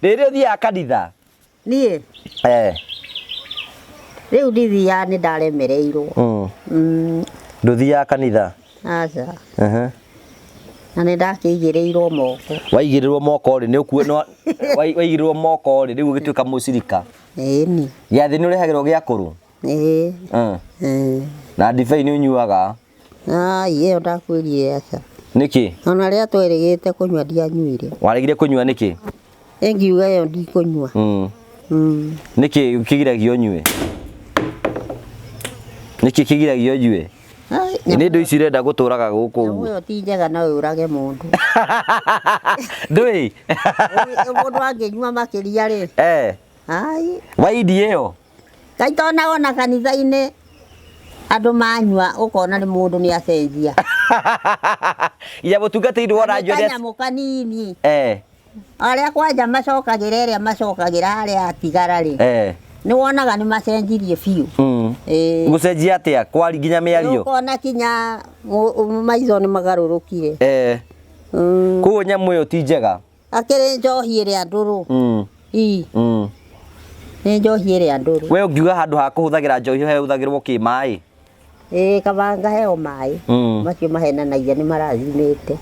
Rĩrĩ ũthiaga kanitha? Niĩ? Eh. Rĩu ndithiaga nĩ ndaremereirwo. Ndũthiaga kanitha? Aca. Na nĩ ndakĩigĩrĩirwo moko. Waigĩrĩrwo moko rĩ, nĩ ũkuo waigĩrĩrwo moko rĩ, rĩu ũgĩtuĩka mũcirika. Ĩni. Gĩathĩ nĩ ũrehagĩrwo gĩa kũrũ? Ĩĩ. Na ndibei nĩ ũnyuaga? Ai, ĩyo ndakwĩrire aca. Nĩkĩ? Ona rĩrĩa twerĩgĩte kũnyua ndianyuire. Waregire kũnyua nĩkĩ? Ĩngiuga ĩyo ndikũnyua. Nĩkĩ kĩgiragia ũnyue? Nĩkĩ kĩgiragia ũnyue? Ai, Nĩ indo ici irenda gũtũraga gũkũ nyamũ ũguo. ĩyo ti njega no yũrage mũndũ. Ndũĩ? Mũndũ angĩnyua makĩria rĩ. Eh. Ai. Waindi ĩyo? Kaĩ tona ona kanitha-inĩ andũ manyua ũkona nĩ mũndũ nĩ acenjia. Nginya mũtungatĩri wona Nĩ anyua nĩ kanyamũ kanini. Eh. Arĩa kwanja macokagĩra ĩrĩa macokagĩra harĩa atigara rĩ. Eh. Nĩ wonaga nĩ macenjirie biũ. Ĩĩ. Gũcenjia atĩa? Kwari nginya mĩario? Ũkona kinya maitho nĩ magarũrũkire. Eh. Koguo nyamũ ĩyo ti njega. Akĩrĩ njohi ĩrĩa ndũrũ. Ii. Nĩ njohi ĩrĩa ndũrũ. We ũngiuga handũ ha kũhũthagĩra njohi hehũthagĩrwo kĩ maĩ? Ĩĩ kaba ngaheo maĩ. Macio mahenanagia nĩ marathimĩte.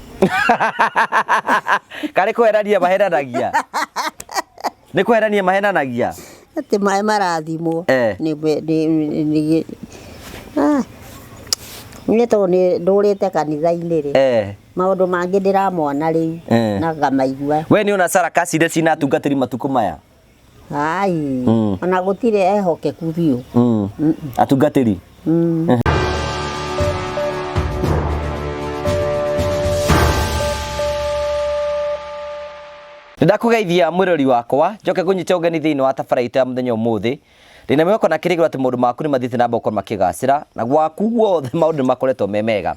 Karĩ kũhenania mahenanagia? Nĩ kũhenania mahenanagia? Atĩ maĩ marathimwo. Eh. Nĩ nĩ ah. Niĩ tondũ nĩ ndũrĩte kanitha-inĩ rĩ. Eh. Maũndũ mangĩ ndĩramona rĩu Eh. na ngamaigua. We nĩ ona sarakasi iria cina atungatĩri matukũ maya? Ai, ona gũtirĩ ehokeku biũ. Atungatĩri? Nĩndakũgeithia mwĩrori wakwa, njoke ngũnyite ũgeni thĩinĩ wa tabara itũ ya mũthenya ũmũthĩ. Ndĩna mwĩhoko na kĩrĩgĩrĩro atĩ maũndũ maku nĩ mathiĩte na mbere gũkorwo makĩgacĩra na gwaku guothe maũndũ nĩ makoretwo me mega.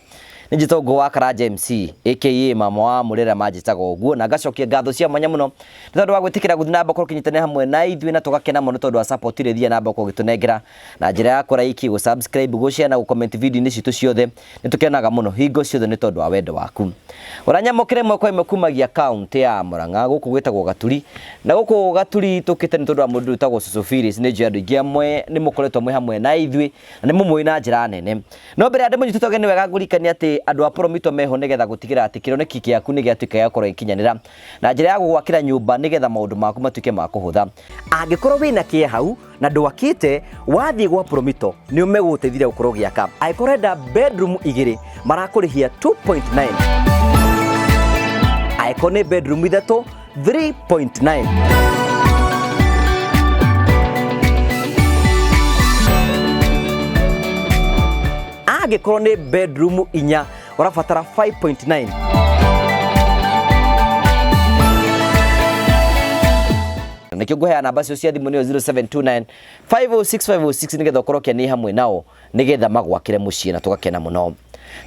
Nĩ njĩtagwo Ngũgĩ wa Karanja MC aka mama wa Mũrĩra manjĩtaga ũguo na ngacokia ngatho cia mwanya mũno nĩ tondũ wa gwĩtĩkĩra gũthiĩ na mbere gũkorwo ũkĩnyitanĩra hamwe na ithuĩ na tũgakena mũno tondũ wa support ĩrĩa ĩthiaga na mbere gũkorwo ũgĩtũnengera na njĩra ya kũ like, gũ subscribe, gũ share na gũ comment video-inĩ citũ ciothe. Nĩ tũkenaga mũno hingo ciothe nĩ tondũ wa wendo waku. Ũranyamũkĩra ĩmwe kwa ĩmwe kumagia kaunti ya Murang'a gũkũ gwĩtagwo Gaturi na gũkũ Gaturi tũkĩte nĩ tondũ wa mũndũ wĩtagwo Cũcũ Phyllis. Nĩ njũĩ andũ aingĩ amwe nĩ mũkoretwo mwĩ hamwe na ithuĩ na nĩ mũmũĩ na njĩra nene. No mbere ya ndĩmũnyitĩte ũgeni wega ngũririkanie atĩ andũ a Promito meho nĩgetha gũtigĩrĩra atĩ kĩroneki gĩaku nĩ gĩatuĩka gĩa gũkorwo gĩkinyanĩra na njĩra ya gũgwakĩra nyũmba nĩgetha maũndũ maku matuĩke ma kũhũtha. Angĩkorwo wĩna kĩe hau na ndwakĩte, wathiĩ gwa Promito nĩo megũgũteithia gũkorwo ũgĩaka. Angĩkorwo ũrenda bedroom igĩrĩ marakũrĩhia 2.9, angĩkorwo nĩ bedroom ithatũ 3.9. Angĩkorwo nĩ bedroom inya ũrabatara 5.9. Nĩkĩo ngũheana namba cio cia thimũ nĩyo 0729 506 506 nĩgetha ũkorwo ũkĩanĩi hamwe nao nĩgetha magwakĩre mũciĩ na tũgakena mũno.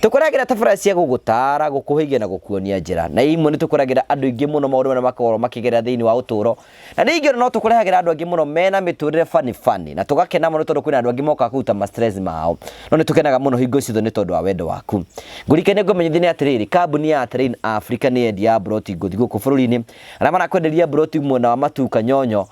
Tũkũragĩra tabara cia gũgũtara, gũkũhĩgia na gũkuonia njĩra. Na imwe nĩ tũkũragĩra andũ aingĩ mũno maũndũ marĩa makoragwo makĩgerera thĩinĩ wa ũtũũro. Na ningĩ ona no tũkũrehagĩra andũ angĩ mũno mena mĩtũrĩre funny funny na tũgakena mũno tondũ kwĩna andũ angĩ mokaga kũruta ma stress mao. No nĩ tũkenaga mũno hingo ciothe nĩ tondũ wa wendo waku. Ngũririkanie ngũmenyithie nĩ atĩrĩrĩ, kambuni ya Terrain Africa nĩ yendia ya mburoti ngũthi gũkũ bũrũri-inĩ. Arĩa marakwenderia mburoti mwena wa Matu Kanyonyo,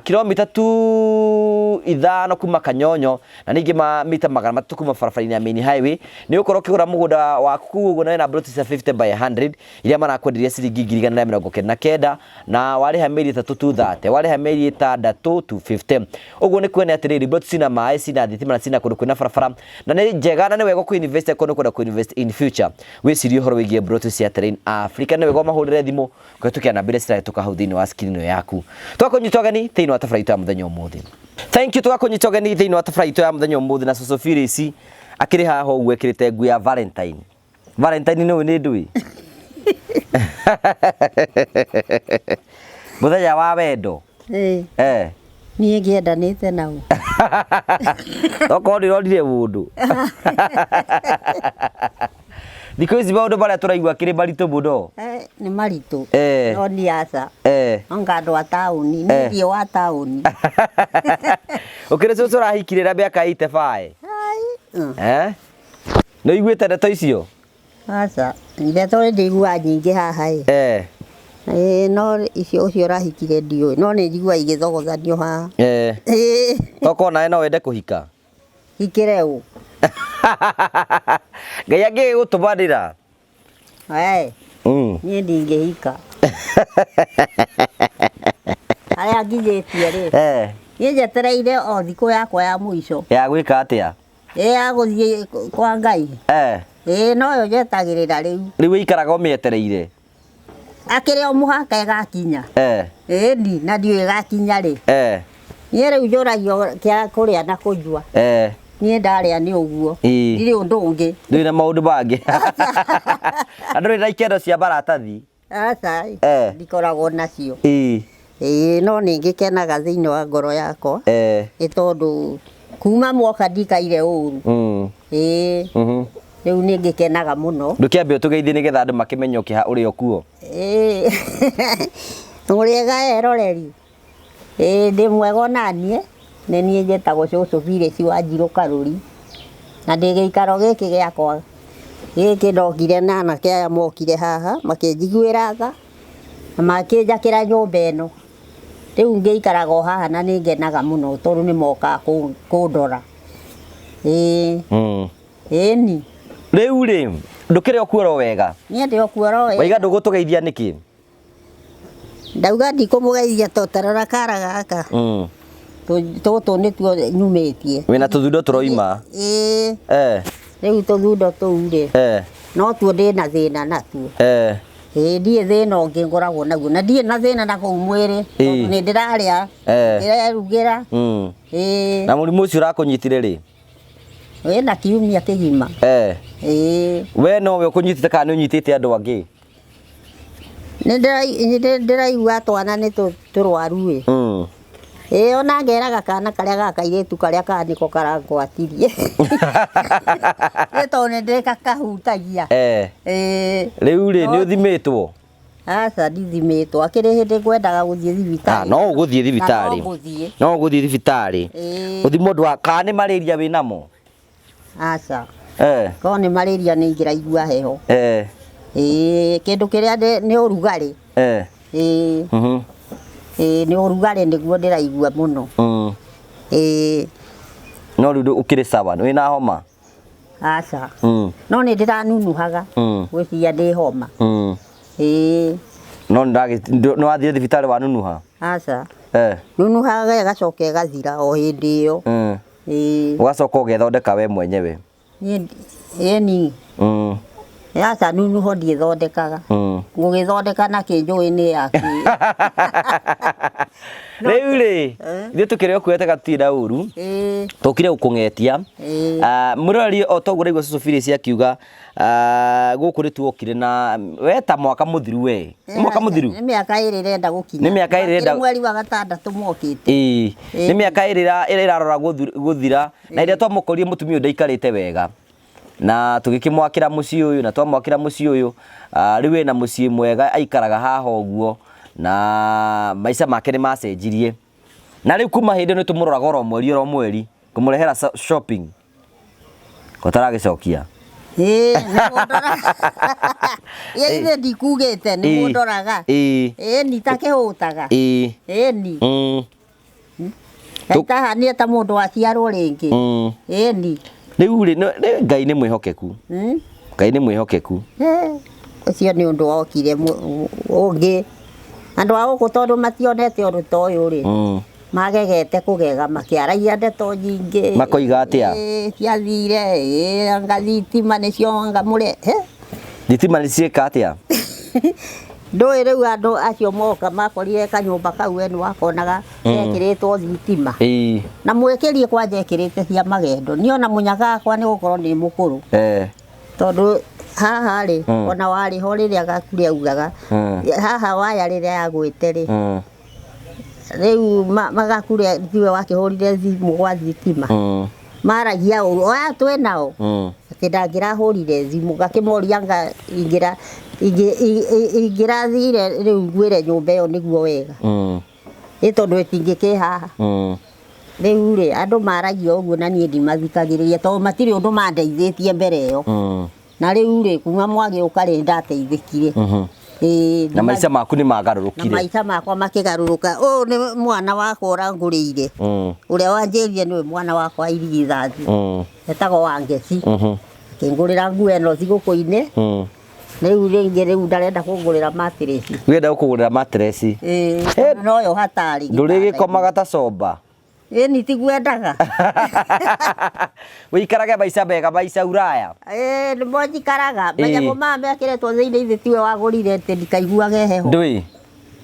kilomita tu ithano kuma Kanyonyo na ningĩ ma mita 300 kuma barabara-inĩ ya main highway, nĩ ũgũkorwo ũkĩgũra mũgũnda waku kũu ũguo na wĩna mburoti cia 50 by 100 iria marakwenderia ciringi 199,000 na warĩha mĩeri ĩtatũ 230, warĩha mĩeri ĩtandatũ 250. Ũguo nĩ kuonania atĩrĩrĩ, mburoti cina maĩ, cina thitima na cina kũndũ kwĩna barabara na nĩ njega na nĩ wega kũ invest angĩkorwo nĩ ũkwenda kũ invest in future. Wĩcirie ũhoro wĩgiĩ mburoti cia Terrain Africa, nĩ wega ũmahũrĩre thimũ kũhĩtũkĩra namba iria cirahĩtũka hau thĩinĩ wa screen ĩyo yaku. Twakũnyita ũgeni thĩinĩ wa tabarĩra itũ ya mũthenya ũmũthĩ. Thank you, twakũnyita ũgeni thĩinĩ wa tabarĩra itũ ya mũthenya ũmũthĩ na Cũcũ Phyllis akĩrĩ haha ũguo ekĩrĩte nguo ya Valentine. Valentine nĩ ũĩ nĩ ndũĩ? Mũthenya wa wendo. Ĩĩ. Eh. Niĩ ngĩendanĩte nao. Tokorwo ndĩronire mũndũ. Thikũ ici maũndũ marĩa tũraigua kĩrĩ maritũ mũno. Eh, nĩ maritũ. Eh. No niĩ aca. Eh. Anga andũ a taũni. Niĩ thiĩ wa taũni. Ũkĩrĩ cũcũ ũrahikire na mĩaka 85. Ai. Eh? Nĩ ũiguĩte ndeto icio? Aca. Ndeto nĩ ndĩiguaga nyingĩ haha ĩ. Eh. Ĩĩ, no icio ũcio ũrahikire ndiũĩ, no nĩ njiguaga igĩthogothanio haha. Eh. Ĩĩ. Tokorwo nawe no wende kũhika. Hikĩre ũ? Ngai angĩgũtũmanĩra. We, niĩ ndingĩhika. Harĩa nginyĩtie rĩ, niĩ njetereire o thikũ yakwa ya mũico. Ya gwĩka atĩa? Ĩ ya gũthiĩ kwa Ngai. Ĩ noyo njetagĩrĩra rĩu. Rĩu wĩikaraga ũmĩetereire? Akĩrĩ o mũhaka ĩgakinya. Ĩni, na ndiũĩ ĩgakinya rĩ. Niĩ rĩu njũragio kĩa kũrĩa na kũnyua. Niĩ ndarĩa nĩ ũguo. Ndirĩ ũndũ ũngĩ. Ndũrĩ na maũndũ mangĩ. Na ndũrĩ na ikendo cia maratathi? Aca, ndikoragwo nacio. Ĩĩ, no nĩ ngĩkenaga thĩinĩ wa ngoro yakwa. Nĩ tondũ kuma mwoka ndikaire ũru. Ĩĩ. Rĩu nĩ ngĩkenaga mũno. Ndũkĩambe ũtũgeithie nĩgetha andũ makĩmenye ũkĩha ũrĩ o kuo. Ĩĩ. Mũrĩega eroreri. Ĩĩ ndĩ mwega onaniĩ, nĩ niĩ njĩtagwo cũcũ Phyllis Wanjirũ Karũri, na ndĩ gĩikaro gĩkĩ gĩakwa gĩkĩ ndokire na anake aya mokire haha makĩnjiguĩra tha na makĩnjakĩra nyũmba ĩno. Rĩu ngĩikaraga o haha na nĩ ngenaga mũno tondũ nĩ mokaga kũndora. Ĩĩ. Ĩni. Rĩu rĩ, ndũkĩrĩ o kuo oro wega? Niĩ ndĩ o kuo oro wega. Waiga ndũgũtũgeithia nĩkĩ? Ndauga ndikũmũgeithia to tarora kara gaka. Tũtũ nĩtuo nyumĩtie. Wĩna tũthundo tũroima? Ĩĩ. Rĩu tũthundo tũu rĩ, no tuo ndĩna thĩna natuo. Ĩĩ ndirĩ thĩna ũngĩ ngoragwo naguo, na ndirĩ na thĩna na kũu mwĩrĩ, tondũ nĩ ndĩrarĩa, ndĩrerugĩra. Ĩĩ. Na mũrimũ ũcio ũrakũnyitire rĩ? Wĩna kiumia kĩgima. Ĩĩ. We nowe ũkũnyitĩte kana nĩ ũnyitĩte andũ angĩ? Nĩ ndĩraigua twana nĩ tũrwaru ĩ. Ĩĩ ona ngeraga kana karĩa ga kairĩtu karĩa kana nĩko karangwatirie. Nĩ tondũ nĩ ndĩkakahutagia. Ĩĩ. Rĩu rĩ, nĩ ũthimĩtwo? Aca ndithimĩtwo, akĩrĩ hĩndĩ ngwendaga gũthiĩ thibitarĩ. No ũgũthiĩ thibitarĩ. Na no ngũthiĩ. No ũgũthiĩ thibitarĩ. Ũthimwo ũndũ wa kana nĩ malaria wĩnamo? Aca. Korwo nĩ malaria nĩ ingĩraigua heho. Ĩĩ, kĩndũ kĩrĩa nĩ ũrugarĩ. Ĩĩ. Ĩĩ, nĩ ũrugarĩ nĩguo ndĩraigua mũno. Ĩĩ. No rĩu ũkĩrĩ sawa, wĩna homa? Aca. No nĩ ndĩranunuhaga. Gwĩciria ndĩ homa. Ĩĩ. No nĩ wathire thibitarĩ wanunuha? Aca. Nunuhaga ĩgacoka ĩgathira o hĩndĩ ĩyo. Ĩĩ. Ũgacoka ũgethondeka we mwenyewe? Niĩ ĩni. Aca nunuho ndiĩthondekaga. Ngũgĩthondeka na kĩ njũĩ nĩ ya kĩ. Rĩu rĩ, ithuĩ tũkĩrĩ o kuo tũtirĩ na ũru. Tũkire gũkũng'etia. Mũrori o toguo ũraigua cũcũ Phyllis akiuga, gũkũ nĩ tuokire na we ta mwaka mũthiru we. Nĩ mwaka mũthiru? Nĩ mĩaka ĩrĩ ĩrenda gũkinya. Nĩ mĩaka ĩrĩ ĩrenda Nĩ mweri wa gatandatũ mokĩte. Ĩĩ. Nĩ mĩaka ĩrĩ ĩrarora gũthira. Na rĩrĩa twamũkorire mũtumia ũyũ ndaikarĩte wega. Na tũgĩkĩmwakĩra mũciĩ ũyũ, na twamwakĩra mũciĩ ũyũ, rĩu ena mũciĩ mwega aikaraga haha ũguo, na maica make nĩ macenjirie. Na rĩu kuma hĩndĩ ĩyo nĩ tũmũroraga oro mweri oro mweri, kũmũrehera shopping. Ũtaragĩcokia. Ĩĩ, nĩ mũndoraga. Ĩ ithe ndikugĩte nĩ mũndoraga. Ĩĩ ni takĩhũtaga. Ĩĩ ni. Itahanire ta mũndũ waciarwo rĩngĩ. Ĩĩ ni. Rĩu rĩ, Ngai nĩ mwĩhokeku. Ngai nĩ mwĩhokeku. Ũcio nĩ ũndũ wokire ũngĩ. Andũ a gũkũ tondũ mationete ũndũ ta ũyũ rĩ, magegete kũgega makĩaragia ndeto nyingĩ. Makoiga atĩa? Ĩĩ, ciathire, ĩĩ, anga thitima nĩcio anga mũre. Thitima nĩ ciĩka atĩa? Ndũĩ rĩu andũ acio moka makorire kanyũmba kau we nĩwakonaga gekĩrĩtwo thitima. Na mwĩkĩrie kwanja ekĩrĩte cia magendo. Niĩ ona mũnyaka wakwa nĩ gũkorwo nĩ mũkũrũ. Tondũ haha rĩ, ona warĩ ho rĩrĩa gakure augaga, haha waya rĩrĩa yagwĩte rĩ, rĩu magakure tiwe wakĩhũrire thimũ gwa thitima. Maragia ũru, aya twĩ nao. Atĩ ndangĩrahũrire thimũ, ngakĩmoria anga ingĩrathire rĩu ngwĩre nyũmba ĩyo nĩguo wega. Ĩ tondũ ĩtingĩkĩ haha. Rĩu rĩ, andũ maragia ũguo na niĩ ndimathikagĩrĩria tondũ matirĩ ũndũ mandeithĩtie mbere ĩyo. Na rĩu rĩ, kuma mwagĩũka rĩ, nĩndateithĩkire. Ĩĩ, Na maica maku nĩ na magarũrũkire. maica makwa makĩgarũrũka. Ũyũ nĩ mwana wakwa ũrangũrĩire. Ũrĩa wanjĩrire nĩwe mwana wakwa irigithathi. Etagwo Wangeci. Akĩngũrĩra nguo ĩno thigũkũ-inĩ. Rĩu rĩngĩ rĩu ndarenda kũngũrĩra matirĩci. Wenda gũkũgũrĩra matireci. Ĩĩ, noyo hatarĩ. Ndũrĩgĩkomaga ta comba. Ĩni tiguendaga. Wĩikarage maica mega maica uraya. Ĩĩ nĩmo njikaraga. Manyamũ maya mekĩrĩtwo thĩinĩ ithe tiwe wagũrire atĩ ndikaiguage heho. Ndũĩ.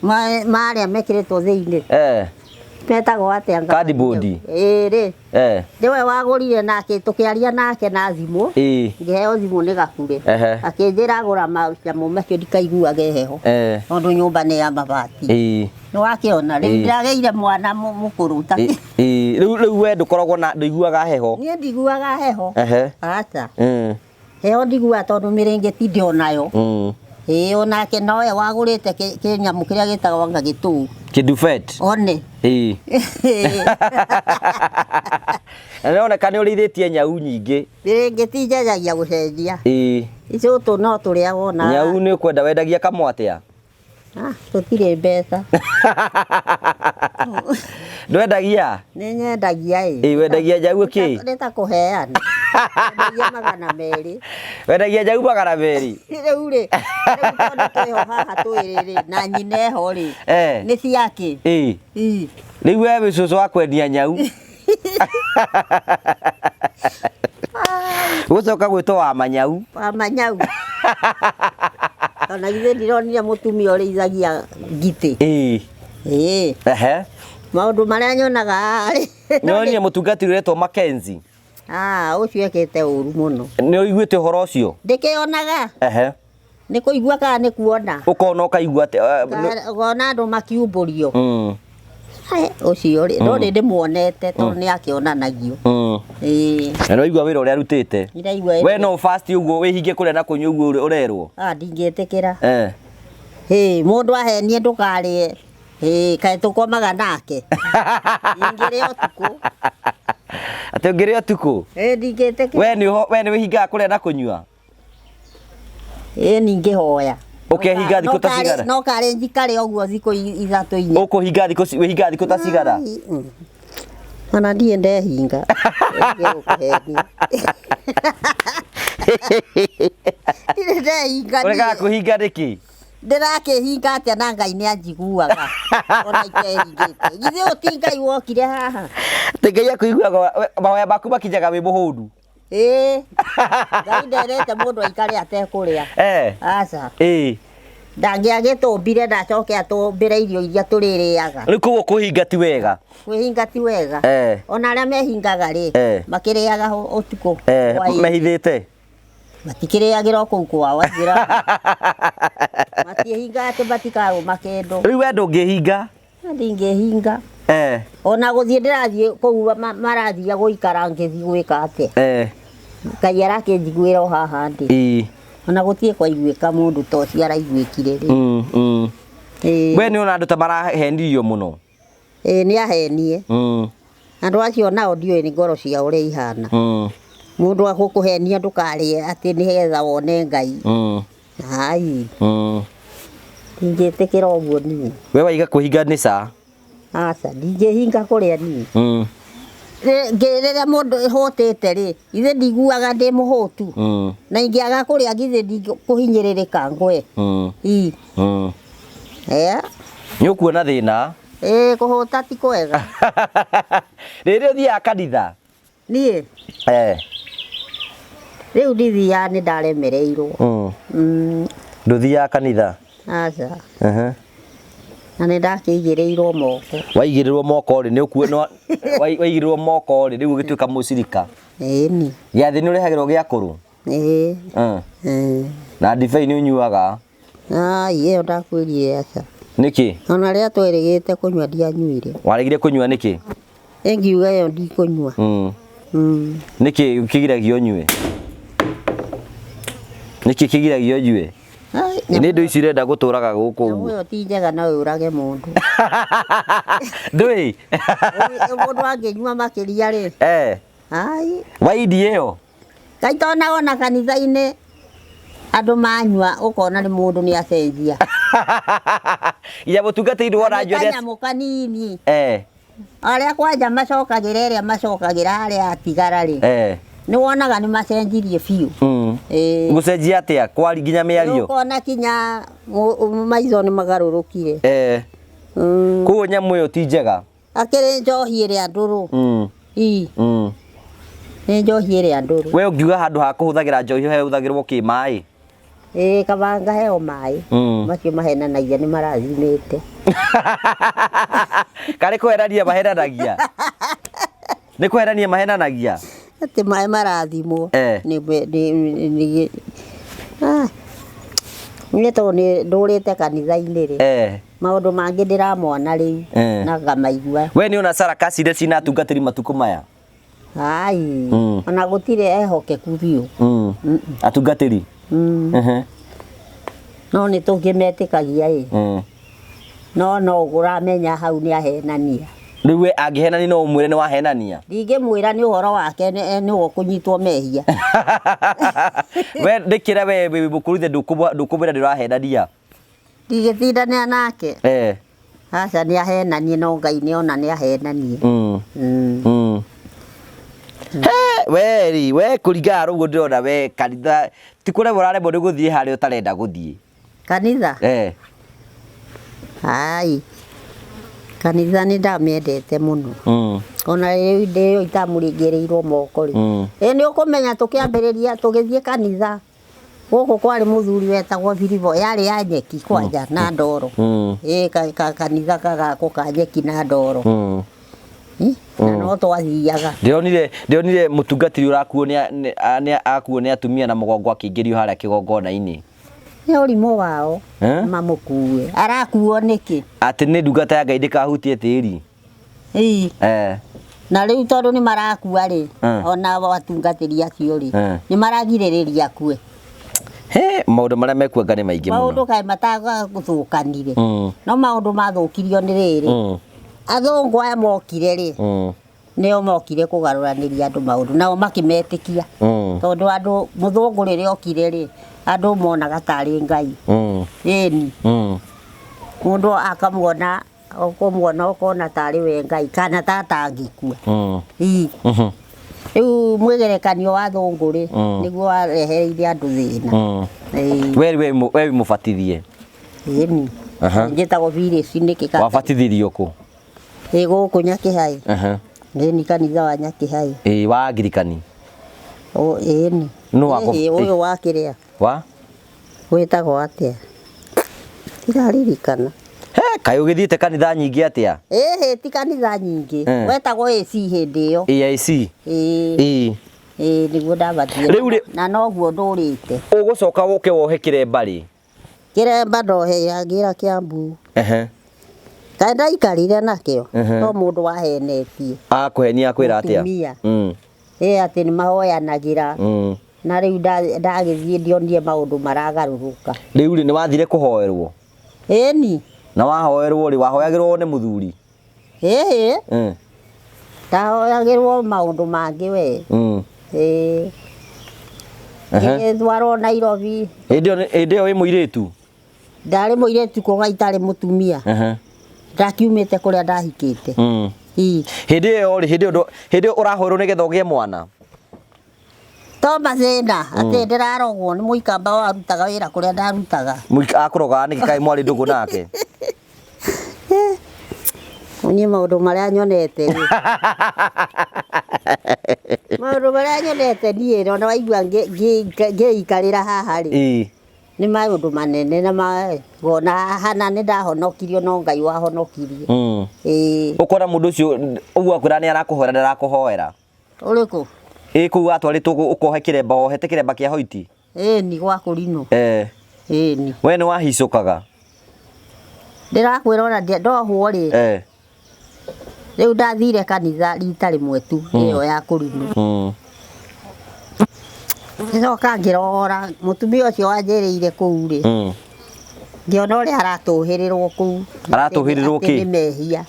Marĩa mekĩrĩtwo thĩinĩ. Eh. Metagwo atĩa? Cardboard. Ĩĩ rĩ. Eh. Nĩwe wagũrire nake tũkĩaria nake na thimũ. Ĩĩ. Ngĩheo thimũ nĩ Gakure. Ehe. Akĩnjĩra gũra manyamũ macio ndikaiguage heho. Eh. Tondũ nyũmba nĩ ya mabati. Ĩĩ. Nĩwakĩona rĩu Ĩĩ. ndĩragĩire mwana mũkũrũ ta Ĩĩ. Rĩu rĩu we ndũkoragwo na ndũiguaga heho. Niĩ ndiguaga heho. Ehe. Aca. Heho ndiguaga tondũ mĩrĩngĩti ndĩonayo. Ĩĩ onake nowe wagũrĩte kĩnyamũ kĩrĩa gĩtagwo anga gĩtũũ. Kĩduvet. One. Ĩĩ. Na nĩroneka nĩ ũrĩithĩtie nyau nyingĩ. Mĩrĩngĩti njenjagia gũcenjia. Ĩĩ. Icũtũ no tũrĩagwo na Nyau nĩ ũkwenda wendagia kamwe atĩa? Ah, tũtirĩ mbeca. Ndwendagia? Nĩ nyendagia ĩ. Ĩĩ wendagia nyau kĩ? Nĩ ta kũheana. Wendagia 200. Wendagia nyau 200? Rĩu rĩ, rĩu tondũ twĩho haha twĩrĩ rĩ, na nyina eho rĩ. Eh. Nĩ ciakĩ? Ĩĩ. Ĩ. Rĩu we wĩ cũcũ wa kwendia nyau. Gũcoka gwĩtwo wa manyau. Wa manyau. Ona githĩ ndironire mũtumia ũrĩithagia ngitĩ. Ĩĩ. Ĩĩ. Ehe. Maũndũ marĩa nyonaga haha rĩ. Nĩwonire mũtungatĩri ũretwo Mackenzie? Ah, ũcio ekĩte ũru mũno. Nĩ ũiguĩte ũhoro ũcio? Ndĩkĩonaga. Ehe. Nĩ kũigua kana nĩ kuona? Ũkona ũkaigua atĩ Ũkona andũ makiumbũrio. Ũcio rĩ, no nĩ ndĩmuonete tondũ nĩ akĩonanagio. Ĩĩ. Na nĩ waigua wĩra ũrĩa arutĩte? Ndiraigua. We no fast ũguo wĩhinge kũrĩa na kũnyua ũguo ũrerwo? Ah, ndingĩtĩkĩra. Eh. Hĩ, mũndũ ahenie ndũkarĩe. Hĩ, kaĩ tũkomaga nake. Ingĩrĩa ũtukũ. Atĩ ũngĩrĩa ũtukũ? Ĩĩ ndingĩtĩkĩra. We nĩ wĩhingaga kũrĩa na kũnyua? Ĩĩ ningĩhoya. Ũkehinga thikũ ta cigana? No karĩ njikare ũguo thikũ ithatũ inya. Ũkũhinga thikũ wĩhingaga thikũ ta cigana? Ona ndiĩ ndehinga. Ndirĩ ndehinga. Ũregaga kũhinga nĩkĩ? Ndĩrakĩhinga atĩa na Ngai nĩ anjiguaga. Ona itehingĩte. Githĩ ũyũ ti Ngai wokire haha? Atĩ Ngai akũiguaga mahoya maku makinyaga wĩ mũhũnu. Ĩĩ. Ngai nderete mũndũ aikare atekũrĩa. Eh. Aca. Ĩĩ. Ndangĩagĩtũmbire ndacoke atũmbĩre irio iria tũrĩrĩaga. Rĩu koguo kũhinga ti wega. Kwĩhinga ti wega. Eh. Ona arĩa mehingaga rĩ, Eh. makĩrĩaga ũtukũ. Eh, hwaĩ-inĩ. mehithĩte. Matikĩrĩagĩra o kũu kwao aithĩramu. Matiĩhingaga atĩ matikarũma kĩndũ. Rĩu we ndũngĩhinga? Ndingĩhinga. Eh. Ona gũthiĩ ndĩrathiĩ kũu marathiĩ gũikara ngĩthiĩ gwĩka atĩa. Eh. Ngai arakĩnjiguĩra o haha ndĩ. Ĩĩ. Ona gũtirĩ kwaiguĩka mũndũ ta ũcio araiguĩkire rĩ. Ĩĩ. We nĩ ũrona andũ ta marahenirio mũno? Ĩĩ nĩ ahenie. Andũ acio nao ndiũĩ nĩ ngoro ciao ũrĩa ihana. Mũndũ agũkũhenia ndũkarĩe atĩ nĩgetha wone Ngai. Ai. Ndingĩtĩkĩra ũguo niĩ. We waiga kũhinga nĩ ca? Aca, ndingĩhinga kũrĩa niĩ. Rĩrĩa mũndũ hũtĩte rĩ, ithe ndiguaga ndĩ mũhũtu. Na ingĩaga kũrĩa githĩ ndikũhinyĩrĩrĩka ngwe. Ii. Eh. Nĩ ũkuona thĩna? Ĩĩ kũhũta ti kwega. Rĩrĩ ũthiaga kanitha? Niĩ? Eh. Rĩu ndithiaga nĩ ndaremereirwo. Ndũthiaga kanitha? Aca. Na nĩ ndakĩigĩrĩirwo moko. Waigĩrĩrwo moko rĩ, nĩ ũkuona waigĩrĩrwo moko rĩ, rĩu ũgĩtuĩka mũcirika. Ĩni. Gĩathĩ nĩ ũrehagĩrwo gĩa kũrũ? Ĩĩ. Na ndibei nĩ ũnyuaga? Ai, ĩyo ndakwĩrire aca. Nĩkĩ? Ona rĩrĩa twerĩgĩte kũnyua ndianyuire. Waregire kũnyua nĩkĩ? Ingiuga ĩyo ndikũnyua. Nĩkĩ kĩgiragia ũnyue? Nĩkĩ kĩgiragia ũnyue? Nĩ indo ici irenda gũtũraga gũkũ Nyamũ ũguo. ĩyo ti njega no yũrage mũndũ. Ndũĩ? Mũndũ angĩnyua makĩria rĩ. Eh. Ai. Waindi ĩyo? Kaĩ tona ona kanitha-inĩ. Andũ manyua ũkona nĩ mũndũ nĩ acenjia. Nginya mũtungatĩri wona Nĩ njua kanyamũ kanini. Eh. Arĩa kwanja macokagĩra ĩrĩa macokagĩra arĩa atigara rĩ. Eh. Nĩ wonaga nĩ macenjirie biũ. Ĩĩ. Gũcenjia atĩa kwari nginya mĩario? Ũkona kinya maitho nĩ magarũrũkire. Eh. Koguo nyamũ ĩyo ti njega. Akĩrĩ njohi ĩrĩa ndũrũ. Ii. Nĩ njohi ĩrĩa ndũrũ. We ũngiuga handũ ha kũhũthagĩra njohi hehũthagĩrwo kĩ maĩ? Ĩĩ kaba ngaheo maĩ. Macio mahenanagia nĩ marathimĩte. Karĩ kũherania mahenanagia? Nĩ kũherania mahenanagia? Atĩ maĩ marathimwo. Eh. Nĩ nĩ ah. Niĩ tondũ nĩ ndũrĩte kanitha-inĩ rĩ. Eh. Maũndũ mangĩ ndĩramona rĩu Eh. na ngamaigua. We nĩ ona sarakasi iria cina atungatĩri matukũ maya? Ai. Ona gũtirĩ ehokeku biũ. Atungatĩri? No nĩ tũkĩmetĩkagia ĩ. No no ũramenya hau nĩ ahenania. Rĩu we angĩhenania no ũmwĩre nĩ wahenania? Ndingĩmwĩra nĩ ũhoro wake nĩwe ũkũnyitwo mehia. We ndĩkĩra we wĩ mũkũrũ ithe ndũkũmwĩra ndĩrahenania? Ndingĩtindanĩra nake. Eh. Aca nĩ ahenanie no Ngai nĩ ona nĩ ahenanie. He, we rĩ, we kũringana na ũguo ndĩrona we kanitha ti kũremwo ũraremwo nĩ gũthiĩ harĩa ũtarenda gũthiĩ. Kanitha? Eh. Ai. Kanitha nĩ ndamĩendete mũno. Ona rĩu ndĩyo itamũringĩrĩirwo moko rĩ. Ĩ nĩ ũkũmenya tũkĩambĩrĩria tũgĩthiĩ kanitha gũkũ kwarĩ mũthuri wetagwo Biribo yarĩ ya nyeki kwanja na ndoro. Ĩ kanitha gagakwo ka nyeki na ndoro. Na no twathiaga. Ndĩronire mũtungatĩri ũrakuo nĩ akuo nĩ atumia na mũgongo akĩingĩrio harĩa kĩgongona-inĩ. Nĩ ũrimũ wao mamũkue. Arakuo nĩkĩ? Atĩ nĩ ndungata ya Ngai ndĩkahutie tĩri. Ĩĩ. Eh. Na rĩu tondũ nĩ marakua rĩ, ona atungatĩri acio rĩ, nĩ maragirĩrĩria akue. He, maũndũ marĩa mekuanga nĩ maingĩ mũno. Maũndũ kaĩ matagũthũkanire. No maũndũ mathũkirio nĩ rĩrĩ. Athũngũ aya mokire rĩ, nĩo mokire kũgarũranĩria andũ maũndũ nao makĩmetĩkia. Tondũ andũ mũthũngũ rĩrĩa okire rĩ, andũ monaga tarĩ Ngai. Ĩni. Mũndũ akamuona ũkũmuona ũkona tarĩ we Ngai kana ta atangĩkua. Ii. Rĩu mwĩgerekanio wa athũngũ rĩ, nĩguo warehereire andũ thĩna. Ĩĩ. We wĩ mũbatithie? Ĩni. Njĩtagwo Phyllis nĩkĩ? Wabatithirio kũ? Ĩ gũkũ Nyakĩhaĩ. Ĩni kanitha wa Nyakĩhaĩ. Ĩ wa Angirikani? Ĩni. Nũ wakũ? Ũyũ wa kĩrĩa? Wa? Wĩtagwo atĩa? Ndiraririkana. He, kaĩ ũgĩthiĩte kanitha nyingĩ atĩa? Ĩhĩ ti kanitha nyingĩ. Wetagwo AC hĩndĩ ĩyo. AIC? Ĩĩ. Ĩĩ. Ĩĩ nĩguo ndabatithire. Rĩu rĩ Na noguo ndũrĩte. Ũgũcoka ũke wohe kĩremba rĩ? Kĩremba ndoheyagĩra Kiambu. Kaĩ ndaikarire nakĩo? No mũndũ wahenetie. Akũhenia akwĩra atĩa? Mũtumia. Ĩ atĩ nĩ mahoyanagĩra. Na rĩu ndagĩthiĩ ndionire maũndũ maragarũrũka. Rĩu rĩ nĩ wathire kũhoerwo? Ĩni. Na wahoerwo rĩ, wahoyagĩrwo nĩ mũthuri? Ĩhĩ. Ndahoyagĩrwo maũndũ mangĩ we. Ĩĩ. Ngĩgĩtwarwo Nairobi. Hĩndĩ ĩyo wĩ mũirĩtu? Ndarĩ mũirĩtu kũga itarĩ mũtumia. Ndakiumĩte kũrĩa ndahikĩte. Ii. Hĩndĩ ĩyo rĩ, hĩndĩ ĩyo ũrahoerwo nĩgetha ũgĩe mwana? To mathĩna atĩ ndĩrarogwo nĩ mũikamba warutaga wĩra kũrĩa ndarutaga. Akũrogaga nĩkĩ kaĩ mwarĩ ndũgũ nake? Niĩ maũndũ marĩa nyonete rĩ. Maũndũ marĩa nyonete niĩ ona waigua ngĩikarĩra haha rĩ. Nĩ maũndũ manene na magona hana nĩ ndahonokirio no Ngai wahonokirie. Ĩĩ. Ũkona mũndũ ũcio ũguo akwĩra nĩ arakũhoera ndarakũhoera. Ũrĩkũ? Ĩ kũu watwarĩtwo ũkohe kĩremba wohete kĩremba kĩa hoiti? Ĩni gwa kũrinũ. Ĩni. We nĩ wahicũkaga? Ndĩrakwĩra ona ndohwo rĩ. Rĩu ndathire kanitha rita rĩmwe tu ĩyo ya kũrinũ. Ngĩcoka ngĩrora mũtumia ũcio wanjĩrĩire kũu rĩ. Ngĩona ũrĩa aratũhĩrĩrwo kũu. Aratũhĩrĩrwo kĩ? Nĩ mehia.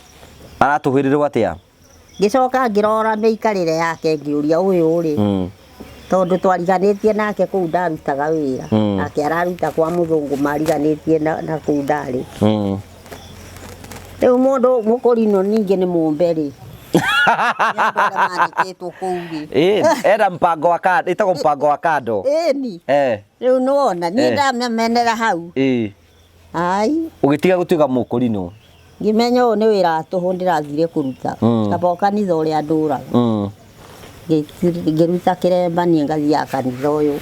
Aratũhĩrĩrwo atĩa? Ngĩcoka ngĩrora mĩikarĩre yake ngĩũria ũyũ rĩ. Tondũ twariganĩtie nake kũu ndarutaga wĩra. Nake araruta kwa mũthũngũ mariganĩtie na kũu ndarĩ. Rĩu mũndũ mũkũrinũ ningĩ nĩ mũmbe rĩ. Nĩ andũ arĩa mandĩkĩtwo kũu rĩ. Ĩĩ, ena mpango wa kando, ĩtagwo mpango wa kando. Ĩni. Rĩu nĩwona niĩ ndamamenera hau. Ai. Ũgĩtiga gũtuĩka mũkũrinũ. Ngĩmenya ũyũ nĩ wĩra wa tũhũ ndĩrathire kũruta. Kaba o kanitha ũrĩa ndũraga. Ngĩruta kĩremba niĩ ngathiaga kanitha ũyũ.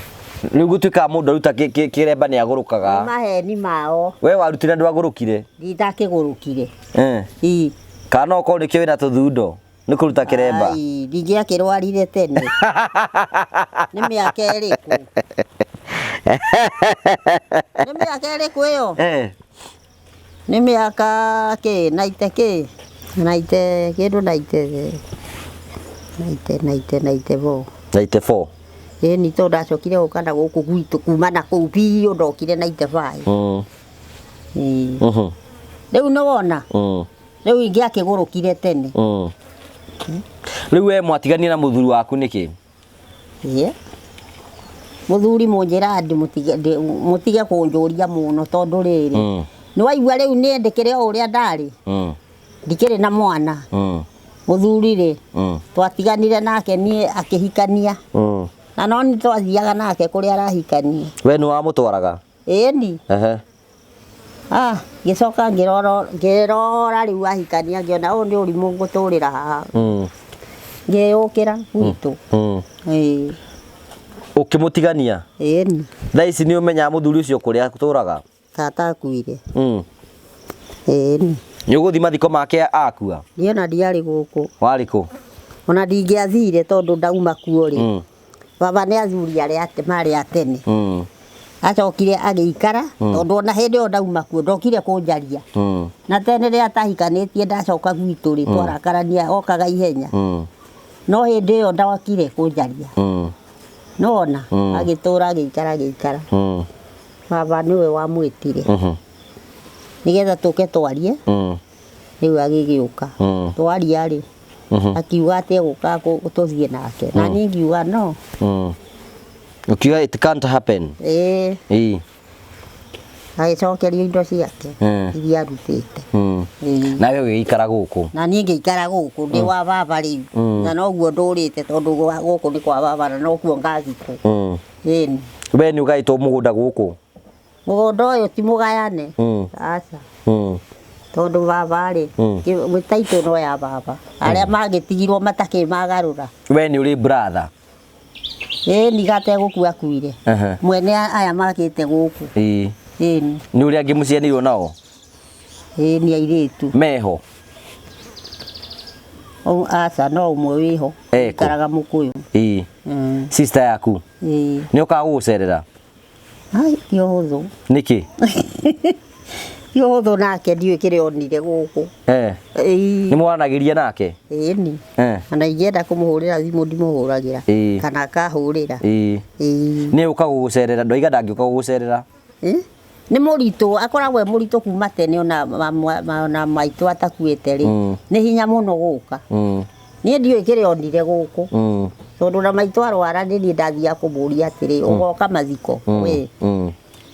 Rĩu gũtuĩkaga mũndũ aruta kĩremba nĩ agũrũkaga. Nĩ maheni mao. We warutire ndwagũrũkire? Ndakĩgũrũkire. Ii. Kana no ũkorwo nĩkĩo wĩna tũthundo nĩ kũruta kĩremba? Ai, ndingĩakĩrwarire tene. Nĩ mĩaka ĩrĩkũ? Nĩ mĩaka ĩrĩkũ ĩyo? Nĩ mĩaka kĩ, naite kĩ, naite kĩndũ naite, naite, naite, naite four. Naite four? Ĩni tondũ ndacokire gũka na gũkũ gwitũ kuma na kũu biũ ndokire naite five. Ĩĩ. Rĩu nĩ wona? Rĩu ingĩakĩgũrũkire tene. Rĩu we mwatiganire na mũthuri waku nĩkĩ? Ĩĩ. Mũthuri mũnjĩraga mũtige kũnjũria mũno tondũ rĩrĩ, nĩ waigua rĩu niĩ ndĩkĩrĩ o ũrĩa ndarĩ, ndikĩrĩ na mwana. Mũthuri rĩ, twatiganire nake niĩ akĩhikania. Na no nĩ twathiaga nake kũrĩa arahikania. We nĩ wamũtwaraga? Ĩni. Ah, ngĩcoka ngĩrora rĩu ahikania ngĩona ũyũ nĩ ũrimũ ngũtũrĩra haha. Ngĩyũkĩra gwitũ. Ĩĩ. Ũkĩmũtigania? Ĩni. Thaa ici nĩ ũmenyaga mũthuri ũcio kũrĩa atũraga? Tata akuire. Ĩni. Nĩ ũgũthiĩ mathiko make akua? Niĩ ona ndiarĩ gũkũ. Warĩ kũ? Ona ndingĩathire tondũ ndauma kuo rĩ. Baba nĩ athuri arĩa marĩ a tene. Acokire agĩikara tondũ ona hĩndĩ ĩyo ndauma kuo ndokire kũnjaria. Na tene rĩrĩa atahikanĩtie ndacoka gwitũ rĩ twarakarania okaga ihenya. No hĩndĩ ĩyo ndokire kũnjaria. Nĩwona agĩtũra agĩikara agĩikara. Baba nĩwe wamwĩtire. Nĩgetha tũke twarie. Rĩu agĩgĩũka. Twaria rĩ akiuga atĩ egũka tũthiĩ nake. Na niĩ ngiuga no. Ukiuga it can't happen. Ĩĩ. Ĩĩ. Agĩcokerio indo ciake iria arutĩte. Ĩĩ. Nawe ũgĩgĩikara gũkũ? Na niĩ ngĩikara gũkũ ndĩ wa baba rĩu. Na noguo ndũrĩte tondũ gũkũ nĩ kwa baba na nokuo ngathikwo. Ĩni. We nĩ ũgaĩtwo mũgũnda gũkũ? Mũgũnda ũyũ ti mũgayane. Aca. Tondũ baba rĩ, gĩtaitũ no ya baba. Arĩa magĩtigirwo matakĩmagarũra. We nĩ ũrĩ brother? Ĩni gategũkua akuire. Mwene aya makĩte gũkũ. Ĩĩ. Ĩni. Nĩ ũrĩa angĩ mũcianĩirwo nao? Ĩni airĩtu. Meho? Aca no ũmwe wĩho. Ikaraga Mũkũyũ. Ĩĩ. Sister yaku? Ĩĩ. Nĩ ũkaga gũgũcerera? Ai, ti ũhũthũ. Nĩkĩ? Ti ũhũthũ nake ndiũĩ kĩrĩa onire gũkũ. Nĩ mwaranagĩria nake? Ĩni. Ona ingĩenda kũmũhũrĩra thimũ ndimũhũragĩra. Kana akahũrĩra. Ĩĩ. Nĩ ũka gũgũcerera, ndoiga ndangĩũka gũgũcerera. Nĩ mũritũ, akoragwo e mũritũ kuma tene ona maitũ atakuĩte rĩ. Nĩ hinya mũno gũka. Niĩ ndiũĩ kĩrĩa onire gũkũ. Tondũ na maitũ arwara nĩ niĩ ndathiaga kũmũria atĩrĩ, ũgoka mathiko? We.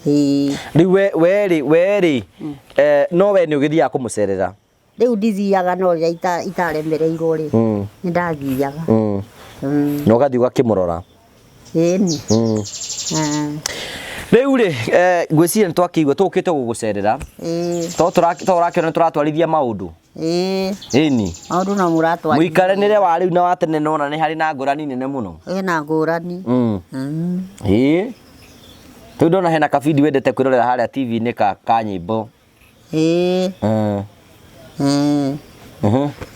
Ĩĩ. Rĩu we rĩ, we rĩ, no we nĩ ũgĩthiaga kũmũcerera? Rĩu ndithiaga no rĩrĩa itaremereirwo rĩ, nĩ ndathiaga. Na ũgathiĩ ũgakĩmũrora? Ĩni. Rĩu rĩ, ngwĩciria nĩ twakĩigua tũkĩte gũgũcerera. To ũrakĩona nĩ tũratwarithia maũndũ. Ĩĩ. Ĩni. Maũndũ no mũratwarithia. Mũikaranĩre wa rĩu na wa tene nona nĩ harĩ na ngũrani nene mũno. Ĩna ngũrani. Ĩĩ. Rĩu ndona hena kabindi wendete kwĩrorera harĩa TV-inĩ ka nyĩmbo. Ĩĩ.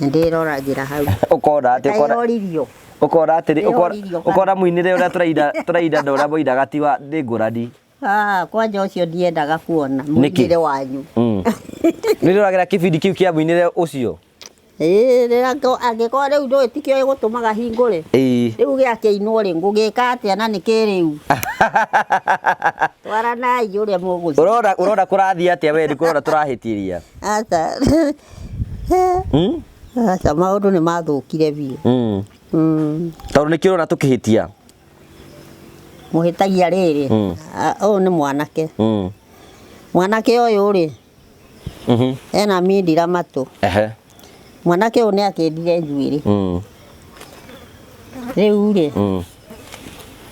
Ndĩroragĩra hau. Ũkona atĩ, ũkona Ndĩroririo. Ũkona atĩrĩ, Ndĩroririo kana- ũkona mũinĩre ũrĩa tũraina na ũrĩa mũinaga ti wa, nĩ ngũrani. Ah, kwanja ũcio ndiendaga kuona Nĩkĩ? mũinĩre wanyu. Nĩ ũroragĩra kĩbindi kĩu kĩa mũinĩre ũcio? Ĩĩ, rĩrĩa angĩkorwo rĩu ndũĩ tikĩo gĩgũtũmaga hingũre. Ĩĩ. Rĩu gĩakĩinwo rĩ, ngũgĩka atĩa na nĩ kĩrĩu? Twaranai ũrĩa mũgũthiĩ. Ũrona kũrathiĩ atĩa we, nĩkũrona tũrahĩtĩria? Aca. Aca, maũndũ nĩ mathũkire biũ. Tondũ nĩkĩo ũrona tũkĩhĩtia? Mũhĩtagia rĩrĩ, ũyũ nĩ mwanake. Mwanake ũyũ rĩ, ena mindira matũ. Mwanake ũyũ nĩ akĩndire njuĩrĩ. Rĩu rĩ,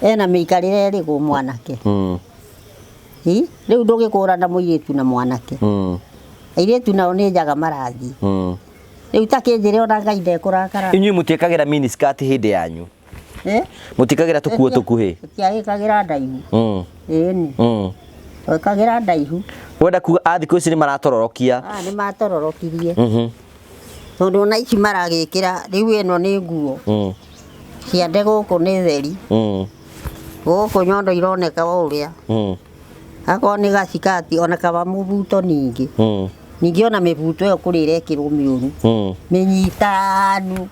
ena mĩikarĩre ĩrĩkũ mwanake? Rĩu ndũgĩkũrana mũirĩtu na mwanake. Airĩtu nao nĩ njaga marathiĩ. Rĩu ta kĩnjĩre ona Ngai ndekũrakara. Inyuĩ mũtiĩkagĩra mini skirt hĩndĩ yanyu? Mũtiĩkagĩra tũkuo tũkuhĩ? Tũtiagĩkagĩra ndaihu. Ĩni. Twekagĩra ndaihu. Wenda kuga a thikũ ici nĩ maratororokia? Nĩ matororokirie. Tondũ ona ici maragĩkĩra rĩu ĩno nĩ nguo. Ciande gũkũ nĩ theri. Gũkũ nyondo ironeka o ũrĩa. Akorwo nĩ gacikati ona kaba mũbuto ningĩ. Ningĩ ona mĩbuto ĩyo kũrĩ ĩrekĩrwo mĩũru. Mĩnyitanu.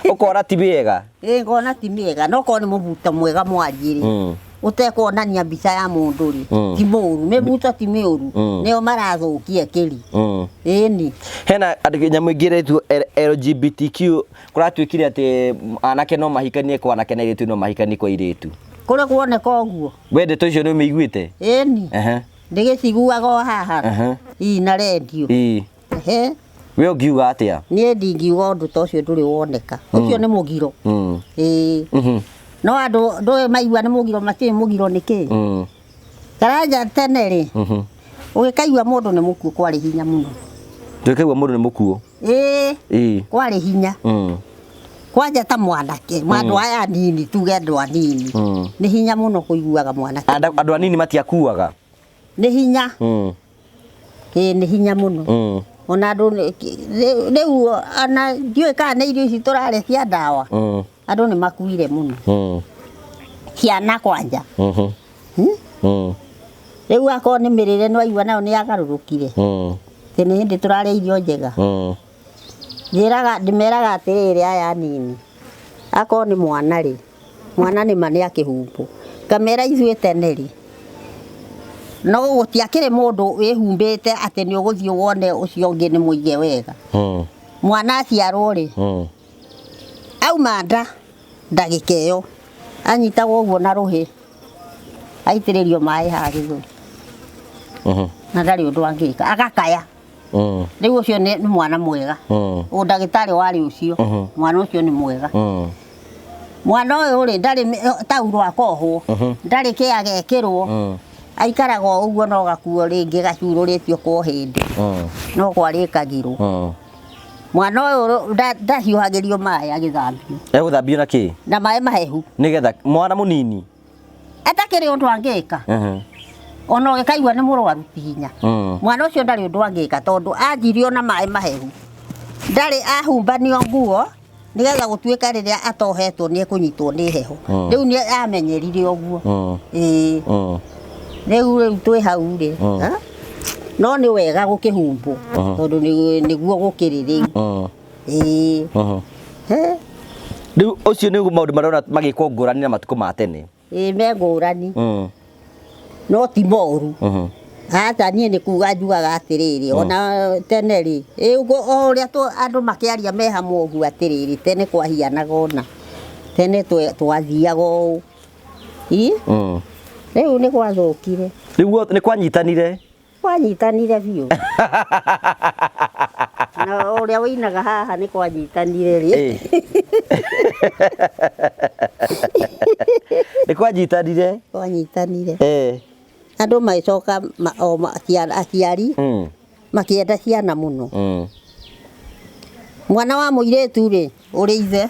Ũkona ti mĩega? Ĩĩ ngona ti mĩega, no korwo nĩ mũbuto mwega mwariĩ rĩ, ũtekuonania mbica ya mũndũ rĩ, ti mũru, mĩbuto ti mĩũru, nĩo marathũkia kĩri. Ĩni. Hena nyamũ ingĩ ĩretwo LGBTQ, kũratuĩkire atĩ anake no mahikanie kwa anake na airĩtu no mahikanie kwa airĩtu. Kũrĩ kuoneka ũguo? We ndeto icio nĩ ũmĩiguĩte? Ĩni. Ndĩgĩciguaga o haha. Ii na rendio. We ũngiuga atĩa? Niĩ ndingiuga ũndũ ta ũcio ndũrĩ woneka. Ũcio nĩ mũgiro. Ĩĩ. No andũ ndũĩ maigua nĩ mũgiro, matiũĩ mũgiro nĩ kĩĩ. Karanja tene rĩ, ũgĩkaigua mũndũ nĩ mũkuũ kwarĩ hinya mũno. Ndũgĩkaigua mũndũ nĩ mũkuũ? Ĩĩ. Kwarĩ hinya. Kwanja ta mwanake, andũ aya anini, tuge andũ anini. Nĩ hinya mũno kũiguaga mwanake. Andũ anini matiakuaga? Nĩ hinya. Ĩĩ nĩ hinya mũno. Ona andũ rĩu ona ndiũĩ kana nĩ irio ici tũrarĩa cia ndawa. Andũ nĩ makuire mũno. Ciana kwanja. Rĩu akorwo nĩ mĩrĩre nĩ waigua nayo nĩ yagarũrũkire. Atĩ nĩ hĩndĩ tũrarĩa irio njega. Njĩraga, ndĩmeraga atĩrĩrĩ aya anini, akorwo nĩ mwana rĩ, mwana nĩ ma nĩ akĩhumbwo. Ngamera ithuĩ tene rĩ, no gũtiakĩrĩ mũndũ wĩhumbĩte atĩ nĩ ũgũthiĩ wone ũcio ũngĩ nĩ mũige wega. Mwana aciarwo rĩ, auma nda ndagĩka ĩyo, anyitagwo ũguo na rũhĩ, aitĩrĩrio maĩ haha gĩthũri. Na ndarĩ ũndũ angĩka, agakaya. Rĩu ũcio nĩ mwana mwega. Ndagĩtarĩ warĩ ũcio, mwana ũcio nĩ mwega. Mwana ũyũ rĩ, ndarĩ tauro akohwo, ndarĩ kĩ agekĩrwo, aikaraga o ũguo no gakuo rĩngĩ gacurũrĩtio kwa hĩndĩ, no kwarĩkagĩrwo. Mwana ũyũ ndahiũhagĩrio maĩ agĩthambio. Egũthambio na kĩ? Na maĩ mahehu. Nĩgetha mwana mũnini atakĩrĩ ũndũ angĩka. Ona ũgĩkaigua nĩ mũrwaru ti hinya. Mwana ũcio ndarĩ ũndũ angĩka tondũ anjirio na maĩ mahehu. Ndarĩ ahumbanio nguo nĩgetha gũtuĩka rĩrĩa atohetwo nĩ ekũnyitwo nĩ heho. Rĩu nĩ amenyerire ũguo. Ĩĩ. Rĩu twĩ hau rĩ. No nĩ wega gũkĩhumbwo tondũ nĩguo gũkĩrĩ rĩu. Ĩĩ. Rĩu ũcio nĩguo maũndũ marĩa magĩkwo ngũrani na matukũ ma tene. Ĩĩ me ngũrani. No ti moru. Aca niĩ nĩ kuga njugaga atĩrĩrĩ, ona tene rĩ, o ũrĩa andũ makĩaria me hamwe ũguo atĩrĩrĩ, tene kwahianaga ũna. Tene twathiaga ũũ. Rĩu nĩ gwathũkire. Rĩu nĩ kwanyitanire? Kwanyitanire biũ. Na ũrĩa wĩinaga haha nĩ kwanyitanire rĩ. Nĩ kwanyitanire? Kwanyitanire. Andũ magĩcoka aciari makĩenda ciana mũno. Mwana wa mũirĩtu rĩ, ũrĩ ithe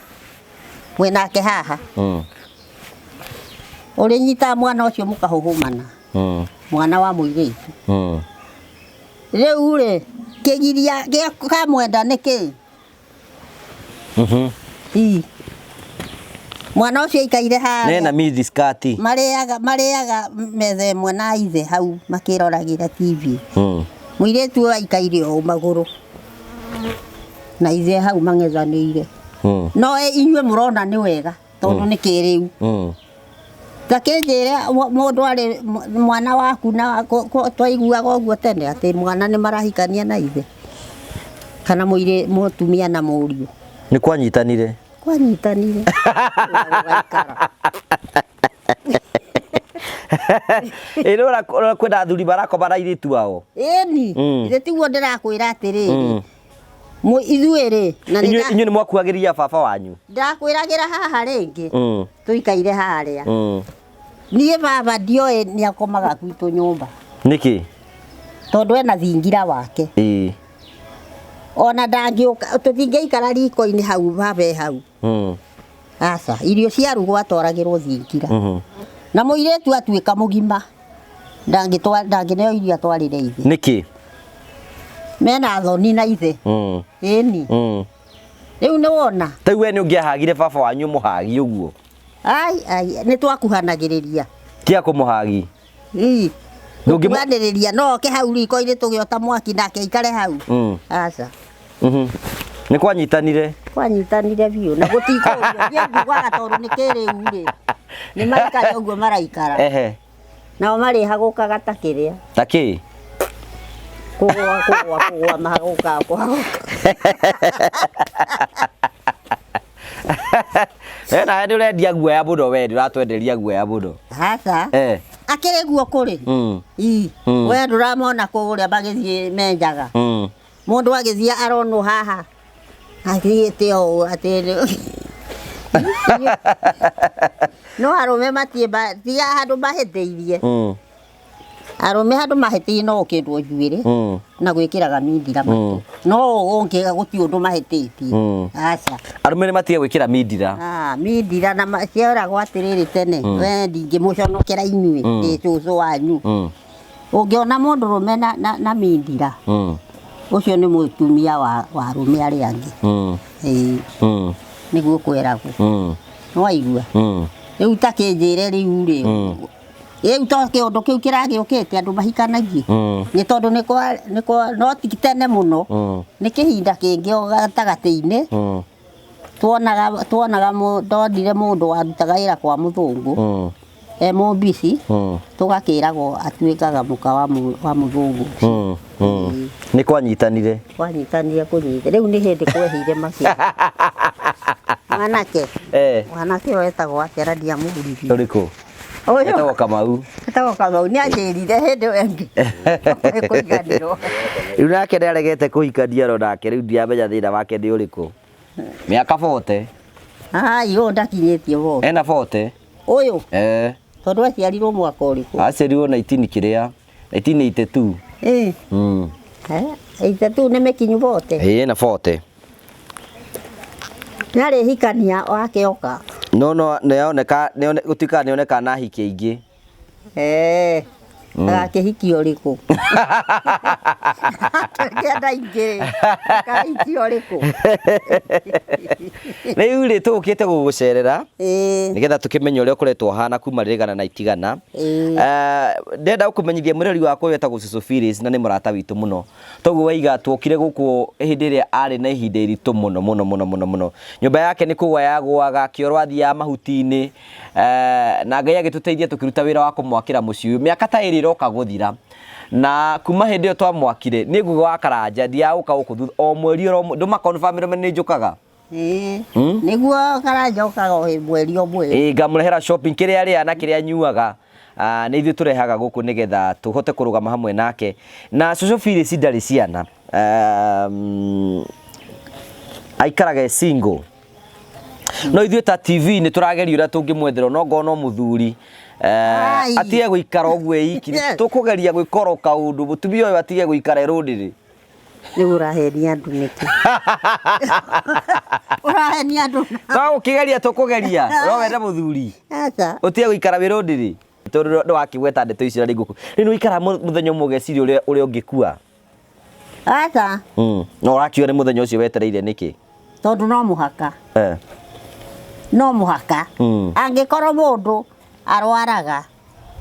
mwĩnake haha. Ũrĩnyitaga mwana ũcio mũkahũhũmana. Mwana wa mũirĩtu. Rĩu rĩ, kĩgiria gĩa kamwenda nĩ kĩĩ? Ii. Mwana ũcio aikaire harĩa. Nena midi skirt. Marĩaga metha ĩmwe na ithe hau makĩroragĩra TV. Mũirĩtu ũyũ aikaire o magũrũ. Na ithe hau mang'ethanĩire. No inyuĩ mũrona nĩ wega tondũ nĩ kĩrĩu. Ta kĩnjĩre mũndũ arĩ mwana waku na twaiguaga ũguo tene atĩ mwana nĩ marahikania na ithe. Kana mũtumia na mũriũ. Nĩ kwanyitanire? Kwanyitanire. Gũgaikara. Ĩ nĩ kwenda athuri marakoma na airĩtu ao. Ĩni. Githĩ tiguo ndĩrakwĩra atĩrĩrĩ. Ithuĩ rĩ na Inyuĩ inyuĩ nĩ mwakuhagĩrĩria baba wanyu. Ndakwĩragĩra haha rĩngĩ. Tũikaire harĩa. Niĩ baba ndioĩ nĩ akomaga gwitũ nyũmba. Nĩkĩ? Tondũ ena thingira wake. Ĩĩ. Ona ndangĩũka tũtingĩikara riko-inĩ hau baba e hau. Aca, irio ciarugwo atwaragĩrwo thingira. Na mũirĩtu atuĩka mũgima ndangĩneo irio atwarĩre ithe. Nĩkĩ? Mena thoni na ithe. Ĩni. Rĩu nĩ wona. Ta rĩu we nĩ ũngĩahagire baba wanyu mũhagi ũguo? Ai ai nĩ twakuhanagĩrĩria. Tiga kũmũhagi. Ii. Gũkuhanĩrĩria no oke hau riko-inĩ tũgĩota mwaki nake aikare hau. Aca. Nĩ kwanyitanire? Kwanyitanire biũ na gũtikũrio. Niĩ njugaga tondũ nĩ kĩrĩu rĩ. Nĩ maikare ũguo maraikara. Ehe. Nao marĩhagũkaga ta kĩrĩa. Ta kĩ? Kũgũa kũgũa kũgũa mahagũkaga kũhagũka. We nawe nĩ ũrendia guoya mũno we, nĩ ũratwenderia guoya mũno. Aca. Akĩrĩ guo kũrĩ. Ii. We ndũramona kũrĩa magĩthiĩ menjaga. Mũndũ agĩthiĩ aronwo haha. Athiĩte ũũ atĩ no arũme matiĩ tiga handũ mahĩtĩirie. Arũme handũ mahĩtĩirie no ũkĩndwo njuĩrĩ na gwĩkĩraga mindira matũ. No ũngĩga gũtirĩ ũndũ mahĩtĩtie. Aca. Arũme nĩ matige gwĩkĩra mindira. Mindira na cioragwo atĩrĩrĩ tene. We ndingĩmũconokera inyuĩ ndĩ cũcũ wanyu. Ũngĩona mũndũrũme na mindira ũcio nĩ mũtumia wa arũme arĩa angĩ. Ĩĩ. Nĩguo kwĩragwo. Nĩwaigua? Rĩu ta kĩnjĩre rĩu rĩ. Rĩu to kĩũndũ kĩu kĩragĩũkĩte andũ mahikanagie. Nĩ tondũ nĩ kwa no ti tene mũno. Nĩ kĩhinda kĩngĩ o gatagatĩ-inĩ. Tuonaga ndonire mũndũ warutaga wĩra kwa mũthũngũ. E mũmbici. Tũgakĩragwo atuĩkaga mũka wa mũthũngũ. Nĩ kwanyitanire? Kwanyitanire kũnyita. Rĩu nĩ hĩndĩ kwehire makĩria. Mwanake. Mwanake ũyũ etagwo atĩa na ndiamũhuririe? Ũrĩkũ? Ũyũ. Etagwo Kamau. Etagwo Kamau, nĩ anjĩrire hĩndĩ ĩyo ĩngĩ. Kũriganĩrwo. Rĩu nake nĩ aregete kũhikania oro nake, rĩu ndiramenya thĩna wake nĩ ũrĩkũ. Mĩaka 40. Ai, ũyũ ndakinyĩtie 40. Ena 40. Ũyũ? Tondũ aciarirwo mwaka ũrĩkũ? Aciarirwo 19 kĩrĩa? 1982. Ĩĩ. 82 nĩ mĩkinyu 40? Ĩĩ, ena 40. Nĩarĩhikania wake oka. No, no, nĩoneka, gũtuĩkaga nĩoneka na ahiki aingĩ. Agakĩhikia ũrĩkũ? Akĩenda ingĩ. Akahikia ũrĩkũ? Rĩu rĩ tũgũkĩte gũgũcerera. Nĩgetha tũkĩmenye ũrĩa ũkoretwo ũhana kuma rĩrĩ na itigana. Ndĩrenda gũkũmenyithia mwĩrori wakwa ũyũ etagwo Cũcũ Phyllis na nĩ mũrata witũ mũno. Toguo waiga tuokire gũkũ hĩndĩ ĩrĩa arĩ na ihinda iritũ mũno mũno mũno mũno mũno. Nyũmba yake nĩ kũgwa yagũaga, kĩoro athiaga mahuti-inĩ. Na Ngai agĩtũteithia tũkĩruta wĩra wa kũmwakĩra mũciĩ ũyũ. Mĩaka ta ĩrĩ ĩroka gũthira. Na kuma hĩndĩ ĩyo twamwakire, niĩ nguga wa Karanja ndiaga gũka gũkũ thutha o mweri oro ndũma confirm nĩ njũkaga. Nĩguo Karanja okaga o mweri o mweri. Ĩĩ, ngamũrehera shopping kĩrĩa arĩaga na kĩrĩa anyuaga. Nĩ ithuĩ tũrehaga gũkũ nĩgetha tũhote kũrũgama hamwe nake. Na Cũcũ Phyllis ndarĩ ciana. Aikaraga e single. No ithuĩ ta TV nĩ tũrageria ũrĩa tũngĩmwethera no ngorwo no mũthuri. Atige gũikara ũguo e iki. Tũkũgeria gwĩka oro kaũndũ mũtumia ũyũ atige gũikara e rũrĩrĩ. Rĩu ũrahenia andũ nĩkĩ? Ũrahenia andũ. No gũkĩgeria tũkũgeria. No wende mũthuri. Aca. Ũtige gũikara wĩ rũrĩrĩ. Tondũ nĩ wakĩgweta ndeto icio na rĩngĩ. Rĩu nĩ ũikara mũthenya ũmwe ũgeciria ũrĩa ũngĩkua. Aca. No ũrakiuga nĩ mũthenya ũcio wetereire nĩkĩ? Tondũ no mũhaka. No mũhaka. Angĩkorwo mũndũ arwaraga,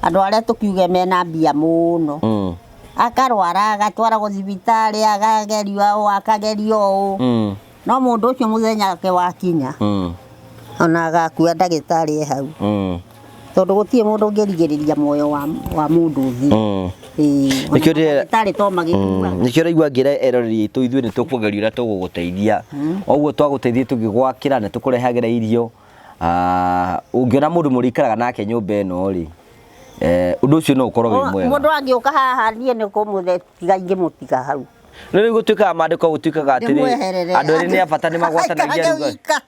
andũ arĩa tũkiuge mena mbia mũno. Akarwara, agatwaragwo thibitarĩ, akagerio ũũ, akagerio ũũ. No mũndũ ũcio mũthenya wake wakinya, ona agakua ndagĩtarĩ e hau. Tondũ gũtirĩ mũndũ ũngĩrigĩrĩria muoyo wa mũndũ ũthiĩ. Ĩĩ, ona Nĩkĩo ndĩre- mandagĩtarĩ to magĩkuaga. Nĩkĩo ũraigua ngĩra eroreri aitũ ithuĩ nĩ tũkũgeria ũrĩa tũgũgũteithia. Ũguo twagũteithia tũgĩgwakĩra nĩ tũkũrehagĩra irio. Ah, ũngĩona mũndũ mũrĩikaraga nake nyũmba ĩno rĩ, ũndũ ũcio no ũkorwo wĩ mwega. Mũndũ angĩũka haha niĩ nĩ kũmũtiga ingĩmũtiga hau. Nĩ rĩu gũtuĩkaga maandĩko gũtuĩkaga atĩrĩ Ndĩmweherere. andũ erĩ nĩ a bata nĩ magwatanagia Aikarage ruga. wika.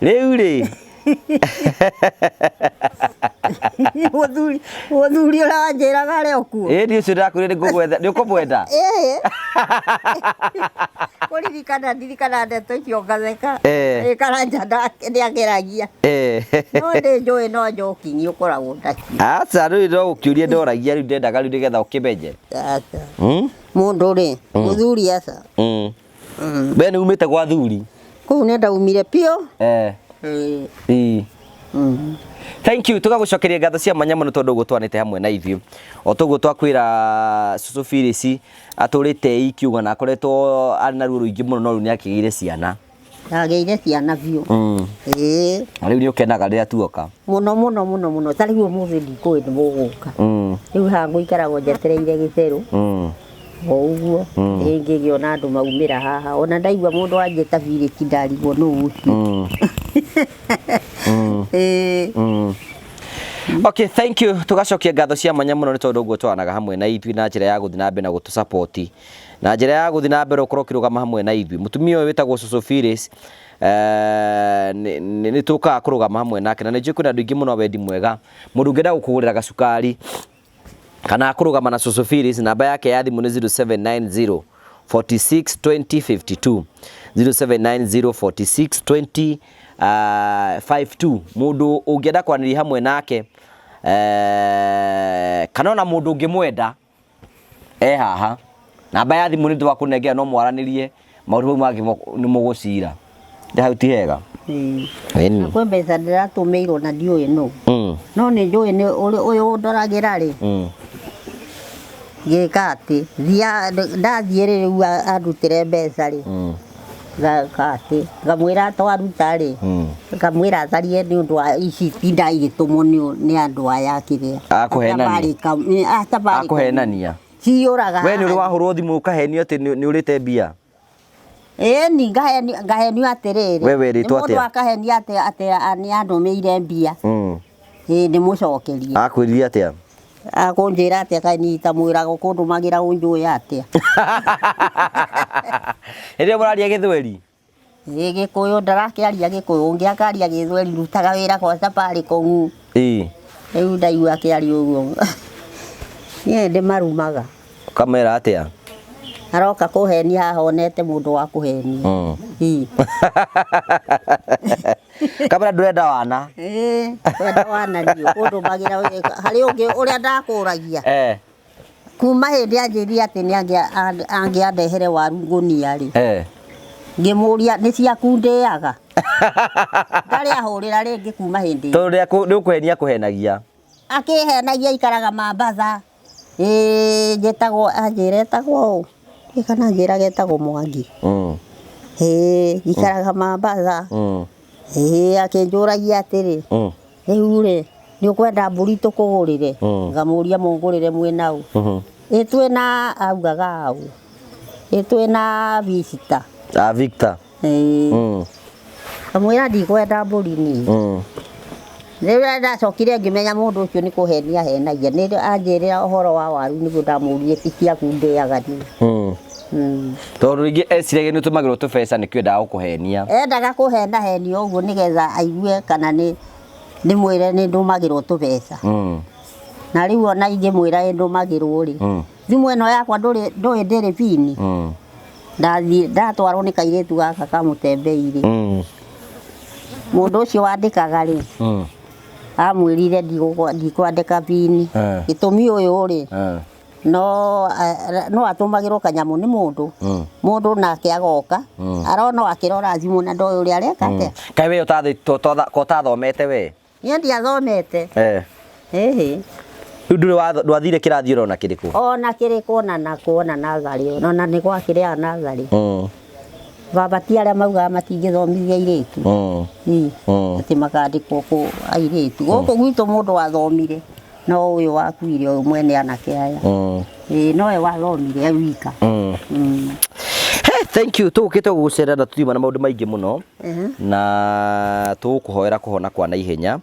Rĩu rĩ Mũthuri mũthuri ũrĩa wanjĩraga arĩ o kuo. ĩĩ niĩ ũcio ndĩrakwĩrire nĩ ngũgwetha nĩ ũkũmwenda? Ĩĩ. Kũririkana ndirikana ndeto icio ngatheka. Eh. Ĩ Karanja nĩ ageragia. No ndĩ njũĩ no joking ũkoragwo nacio. Aca rĩu no gũkĩũria ndoragia rĩu ndendaga rĩu nĩgetha ũkĩmenye. Aca. Mm? Mũndũ rĩ, mũthuri aca. We nĩ umĩte gwa thuri? Kũu nĩ ndaumire biũ. Ĩĩ. Ĩĩ. Thank you tũgagũcokeria ngatho cia mwanya mũno tondũ ũguo twanĩte hamwe na ithuĩ o toguo twakwĩra cũcũ Phyllis atũrĩte ikiuga na akoretwo arĩ na ruo rũingĩ mũno no rĩu nĩ akĩgĩire ciana. Ndagĩire ciana biũ. Ĩĩ. Na rĩu nĩ ũkenaga rĩrĩa tuoka. Mũno mũno mũno mũno. Ta rĩu ũmũthĩ ndikũĩ nĩ mũgũka. Rĩu haha ngũikaragwo njetereire gĩcerũ. O ũguo rĩngĩ ngĩona andũ maumĩra haha ona ndaigua mũndũ anjĩta Phyllis ndarigwo nũ ũcio. Ĩĩ. Okay, thank you. Tugacokia ngatho cia mwanya mũno nĩ tondũ ũguo twaranaga hamwe na ithuĩ na njĩra ya gũthiĩ na mbere na gũtũ support. Na njĩra ya gũthiĩ na mbere ũkorwo ũkĩrũgama hamwe na ithuĩ. Mũtumia ũyũ wĩtagwo Cũcũ Phyllis nĩ tũkaga kũrũgama hamwe nake na nĩ njũĩ kwĩna andũ aingĩ mũno a wendi mwega. Mũndũ ũngĩenda gũkũgũrĩra gacukari kana kũrũgama na Cũcũ Phyllis, namba yake ya thimũ nĩ 0790 46 20 52 0790 46 20 52. Mũndũ ũngĩenda kwaranĩria hamwe nake kana ona mũndũ ũngĩmwenda e haha, namba ya thimũ nĩ twakũnengera no mwaranĩrie maũndũ mau mangĩ nĩ mũgũcira. Ndĩ hau ti hega? Ĩĩ. Kwĩ mbeca ndĩratũmĩirwo na ndiũĩ nũ. No nĩ njũĩ nĩ ũyũ ũndoragĩra rĩ. Ngĩka atĩ ndathiĩ rĩ rĩu andutĩre mbeca rĩ. Ngaka atĩ ngamwĩra twaruta rĩ. Ngamwĩra atharie nĩ ũndũ wa ici itinda igĩtũmwo nĩ andũ aya kĩrĩa. Akũhenania. Akũhenania. Ciyũraga. We nĩ ũrĩ wahũrwo thimũ ũkahenio atĩ nĩ ũrĩte mbia? Ĩĩ ni ngahenio atĩrĩrĩ. We werĩtwo atĩa? Mũndũ akahenia atĩ nĩ andũmĩire mbia. Ĩĩ ndĩmũcokerie. Akwĩrire atĩa? Akũnjĩra atĩa kaĩ niĩ itamwĩraga ũkũndũmagĩra ũnjũĩ atĩa? Rĩrĩa mũraria gĩthweri? Ĩĩ gĩkũyũ ndarakĩaria gĩkũyũ, ũngĩ akaria gĩthweri rutaga wĩra kwa Safaricom. Ĩĩ. Rĩu ndaigua akĩaria ũguo. Niĩ ndĩmarumaga. Ũkamera atĩa? Aroka kũhenia haha onete mũndũ wa kũhenia. Ĩĩ. Kamera ndũrenda wana? Ĩĩ, kwenda wana niĩ ũkũndũmagĩra harĩ ũngĩ ũrĩa ndakũragia. Kuma hĩndĩ anjĩrire atĩ nĩ angĩandehere waru ngũnia rĩ. Ngĩmũria nĩ ciaku ndĩaga. Ndarĩ ahũrĩra rĩngĩ kuma hĩndĩ ĩyo. Tondũ nĩ ũkũhenia kũhenagia. Akĩhenagia aikaraga Mambatha. Ĩĩ njĩtagwo anjĩra etagwo ũ? Ndiũĩ kana anjĩraga etagwo Mwangi. Ĩĩ ikaraga Mambatha. Ĩĩ akĩnjũragia atĩrĩ, rĩu rĩ nĩ ũkwenda mbũri tũkũgũrĩre? Ngamũria mũngũrĩre mwĩna ũ? Ĩ twĩna augaga ũ? Ĩ twĩna Victor. Ah, Victor. Ĩĩ. Ngamwĩra ndikwenda mbũri niĩ. Rĩrĩa ndacokire ngĩmenya mũndũ ũcio nĩ kũhenia ahenagia, nĩ anjĩrĩra ũhoro wa waru nĩguo ndamũririe ti ciaku ndĩaga niĩ. Tondũ rĩngĩ eciragia nĩ ũtũmagĩrwo tũbeca nĩkĩo endaga gũkũhenia. Endaga kũhenahenio ũguo nĩgetha aigue kana nĩ ndĩmwĩre nĩ ndũmagĩrwo tũbeca. Na rĩu ona ingĩmwĩra nĩ ndũmagĩrwo rĩ, thimũ ĩno yakwa ndũĩ ndĩrĩ pini. Ndathiĩ ndatwarwo nĩ kairĩtu gaka kamũtembei rĩ. Mũndũ ũcio wandĩkaga rĩ, amwĩrire ndikwandĩka pini. Gĩtũmi ũyũ rĩ, no atũmagĩrwo kanyamũ nĩ mũndũ. Mũndũ nake agoka, arona akĩrora thimũ na ndoĩ ũrĩa areka atĩa. Kaĩ we ũtathomete we? Niĩ ndiathomete. Ĩhĩ. Rĩu ndũrĩ ndwathire kĩrathi ona kĩrĩkũ? Ona kĩrĩkũ ona nakũ ona natharĩ, ona nĩ gwakĩrĩ a natharĩ. Baba ti arĩa maugaga matingĩthomithia airĩtu. Ĩ, atĩ makandĩkwo kũ airĩtu. Gũkũ gwitũ mũndũ wathomire no ũyũ wakuire ũyũ mwene anake aya. Ĩ, nowe wathomire e wika. Hey, thank you tũgũkĩte gũgũcerera na tũtiuma na maũndũ maingĩ mũno na tũgũkũhoera kũhona kwa naihenya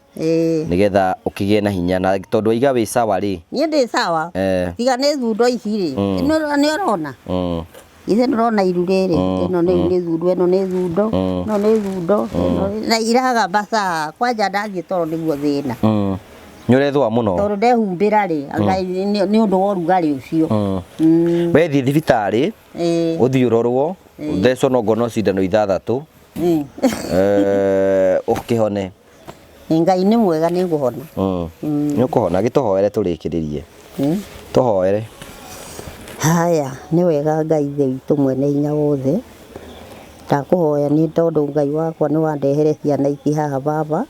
nĩgetha ũkĩgĩe na hinya na tondũ waiga wĩ sawa rĩ. Niĩ ndĩ sawa. Tiga nĩ thundo ici rĩ, ĩno nĩ ũrona? Ithe ndũrona iru rĩrĩ, ĩno nĩ nĩ thundo, ĩno nĩ thundo, ĩno nĩ thundo, ĩno na iragamba saa kwanja ndathiĩ toro nĩguo thĩna. Nĩ ũrethũa mũno. Tondũ ndehumbĩra rĩ, anga nĩ ũndũ wa ũrugarĩ ũcio. Wethiĩ thibitarĩ ũthiĩ ũrorwo ũthecwo no ngono cindano ithathatũ ũkĩhone. Ngai nĩ mwega nĩ ngũhona. Nĩ ũkũhona gĩtũhoere tũrĩkĩrĩrie. Tũhoere. Haya, nĩ wega Ngai Ithe witũ mwene hinya wothe. Ndakũhoya nĩ tondũ Ngai wakwa nĩ wandehere ciana ici haha baba.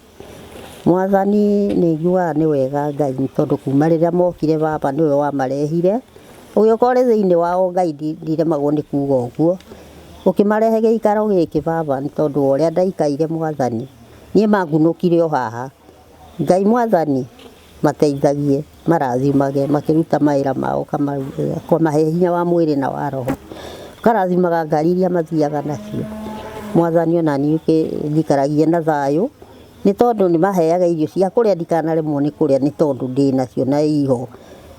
Mwathani nĩ njugaga nĩ wega Ngai nĩ tondũ kuma rĩrĩa mokire baba nĩwe wamarehire. Ũgĩũka ũrĩ thĩinĩ wao Ngai ndiremagwo nĩ kuga ũguo. Ũkĩmarehe gĩikaro gĩkĩ baba nĩ tondũ wa ũrĩa ndaikaire Mwathani. Niĩ mangunũkire o haha. Ngai Mwathani mateithagie marathimage makĩruta mawĩra mao ũkamahe hinya wa mwĩrĩ na wa roho. Ũkarathimaga ngari iria mathiaga nacio. Mwathani ona niĩ ũkĩnjikaragie na thayũ nĩ tondũ nĩ maheaga irio cia kũrĩa ndikanaremwo nĩ kũrĩa nĩ tondũ ndĩnacio na iho.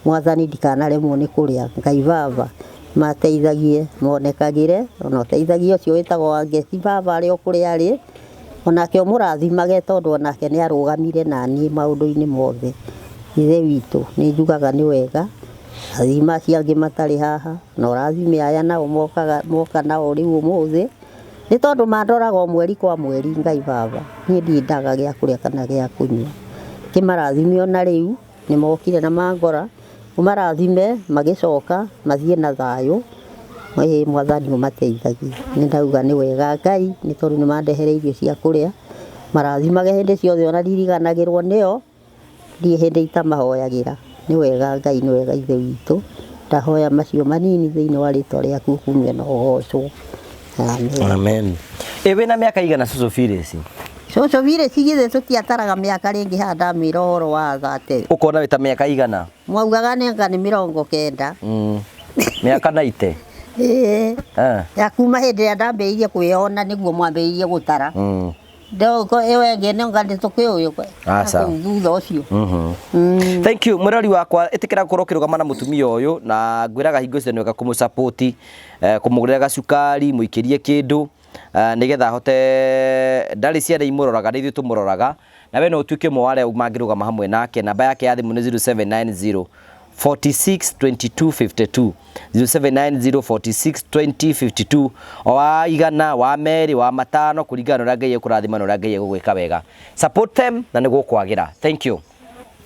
Mwathani ndikanaremwo nĩ kũrĩa. Ngai baba mateithagie monekagĩre ona ũteithagie ũcio wĩtagwo Wangeci baba arĩ o kũrĩa arĩ. Onake ũmũrathimage tondũ onake nĩ arũgamire na niĩ maũndũ-inĩ mothe. Ithe witũ nĩ njugaga nĩ wega rathima acio angĩ matarĩ haha na ũrathime aya nao mokaga moka nao rĩu ũmũthĩ nĩ tondũ mandoraga o mweri kwa mweri Ngai baba niĩ ndirĩ ndaga gĩa kũrĩa kana gĩa kũnyua. Kĩmarathime ona rĩu nĩ mokire na mangora ũmarathime magĩcoka mathiĩ na thayũ. Ĩĩ Mwathani ũmateithagie. Nĩ ndauga nĩ wega Ngai nĩ tondũ nĩ mandehere irio cia kũrĩa marathimage hĩndĩ ciothe ona ndiriganagĩrwo nĩo ndirĩ hĩndĩ itamahoyagĩra. Nĩ wega Ngai nĩ wega Ithe witũ. Ndahoya macio manini thĩinĩ wa rĩtwa rĩaku kumia na ũgocwo. Amen. Amen. Ĩ wĩna mĩaka igana cũcũ Phyllis? Cũcũ Phyllis githĩ tũtiataraga mĩaka rĩngĩ haha ndamwĩra ũhoro wa thate. Ũkona wĩ ta mĩaka igana? Mwaugaga nĩ anga nĩ 90. Mĩaka 90. Ĩĩ. Ya kuma hĩndĩ ĩrĩa ndambĩrĩirie kwĩyona nĩguo mwambĩrĩirie gũtara. Ndoko ĩyo ĩngĩ nĩ anga nĩ tũkĩũĩ Aca. kũu thutha ũcio. Thank you mwĩrori wakwa ĩtĩkĩra gũkorwo ũkĩrũgama na mũtumia ũyũ na ngwĩraga hingo ciothe nĩ wega kũmũ-support kũmũgũrĩra gacukari mũikĩrie kĩndũ nĩgetha ahote ndarĩ ciana imũroraga nĩ ithuĩ tũmũroraga na we no ũtuĩke ũmwe wa arĩa mangĩrũgama hamwe nake. Namba yake ya thimũ nĩ 0790 46 22 52 0790 46 20 52 o wa igana wa merĩ wa matano kũringana na ũrĩa Ngai ekũrathima na ũrĩa Ngai egũgwĩka wega. Support them na nĩ gũkwagĩra. Thank you.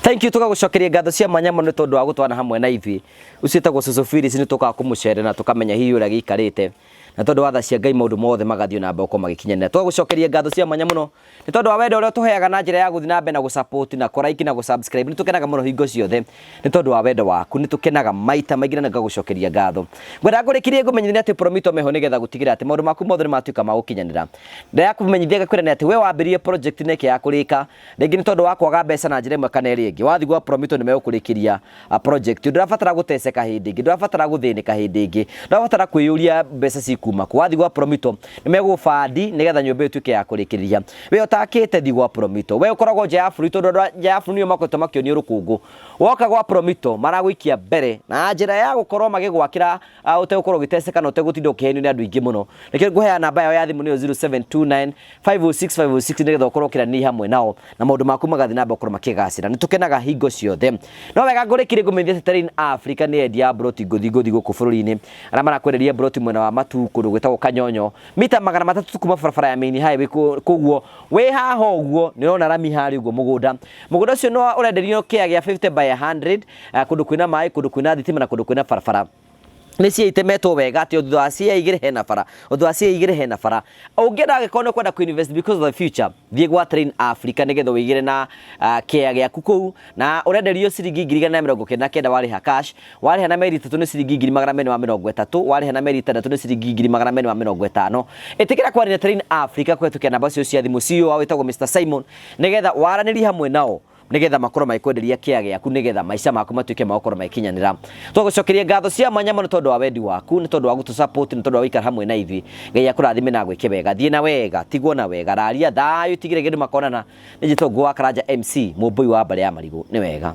Thank you tũgagũcokeria ngatho cia mwanya mũno nĩ tondũ wa gũtwana hamwe na ithuĩ. Ũcio wĩtagwo Cũcũ Phyllis nĩ tũkaga kũmũcerera na tũkamenya hihi ũrĩa gĩikarĩte. Na tondũ wa tha cia Ngai maũndũ mothe magathiĩ na mbere gũkorwo magĩkinyanĩra. Tũgagũcokeria ngatho cia mwanya mũno nĩ tondũ wa wendo ũrĩa ũtũheaga na njĩra ya gũthiĩ na mbere na gũ-support na kũ-like na gũ-subscribe. Nĩ tũkenaga mũno hingo ciothe nĩ tondũ wa wendo waku. Nĩ tũkenaga maita maingĩ na ngagũcokeria ngatho. Ngwenda ngũrĩkĩrie ngũmenyithanie atĩ Promito meho nĩgetha gũtigĩrĩra atĩ maũndũ maku mothe nĩ matuĩka ma gũkinyanĩra. Ndĩrakũmenyithia ngakwĩra nĩ atĩ we wambĩrĩrie project neke ya kũrĩka rĩngĩ nĩ tondũ wa kwaga mbeca na njĩra ĩmwe kana ĩrĩa ĩngĩ. Wathiĩ gwa Promito nĩ megũkũrĩkĩria project. Ndũrabatara gũteceka hĩndĩ ĩngĩ, ndũrabatara gũthĩnĩka hĩndĩ ĩngĩ, ndũrabatara kwĩyũria mbeca cikuma kũ. Wathiĩ gwa Promito nĩ megũbandi nĩgetha nyũmba ĩyo ĩtuĩke ya kũrĩkĩrĩria. We ũtakĩte thiĩ gwa Promito. We ũkoragwo nja ya bũrũri tondũ andũ a nja ya bũrũri nĩo makoretwo makĩonio rũkũngũ. Woka gwa Promito maragũikia mbere na njĩra ya gũkorwo magĩgwakĩra ũtegũkorwo ũgĩteceka na ũtegũtinda ũkĩhenio nĩ andũ aingĩ mũno. Nĩkĩo ngũheaga namba yao ya thimũ nĩyo 0729 506 506 nĩgetha ũkorwo ũkĩranĩria hamwe nao na maũndũ maku magathiĩ na mbere gũkorwo makĩgacĩra. Nĩ tũkenaga hingo ciothe. No wega ngũrĩkĩrie ngũmenyithie atĩ Terrain Africa nĩ endia a mburoti ngũthi ngũthi gũkũ bũrũri-inĩ arĩa marakwenderia mburoti mwena wa Matu kũndũ gwĩtagwo Kanyonyo mita 300 kuma barabara ya main highway koguo wĩ haha ũguo nĩ ũrona rami harĩa ũguo mũgũnda. Mũgũnda ũcio nĩ ũrenderio kĩa gĩa 50 by 100 kũndũ kwĩna maĩ, kũndũ kwĩna thitima na kũndũ kwĩna barabara. Nĩ cia itemetwo wega atĩ thutha wa cia igĩrĩ hena bara, thutha wa cia igĩrĩ hena bara. Ũngĩenda angĩkorwo nĩ ũkwenda kũ-invest because of the future, thiĩ gwa Train Africa nĩgetha wĩigĩre na kĩea gĩaku kũu, na ũrenderio ciringi 199,000 warĩha cash, warĩha na mĩeri 3 nĩ ciringi 230,000, warĩha na mĩeri 6 nĩ ciringi 250,000. Ĩtĩkĩra kwaria na Train Africa kũhetũkĩra namba cio cia thimũ. CEO wao wĩtagwo Mr Simon, nĩgetha waranĩrie hamwe nao nigetha makorwo magĩkwenderia kĩa gĩaku nigetha maica maku matuĩke ma gũkorwo magĩkinyanĩra. Twagũcokeria ngatho cia mwanya mũno tondũ wa wendi waku, nĩ tondũ wa gũtũ support, nĩ tondũ wa gũikara hamwe na ithuĩ. Ngai akũrathime na agwĩke wega. Thiĩ na wega, tigwo na wega, raria thayũ, tigĩre kĩndũ makonana. Nĩ njĩtwo Ngũ wa Karanja MC, mũmbũi wa mbarĩ ya marigũ. Nĩ wega.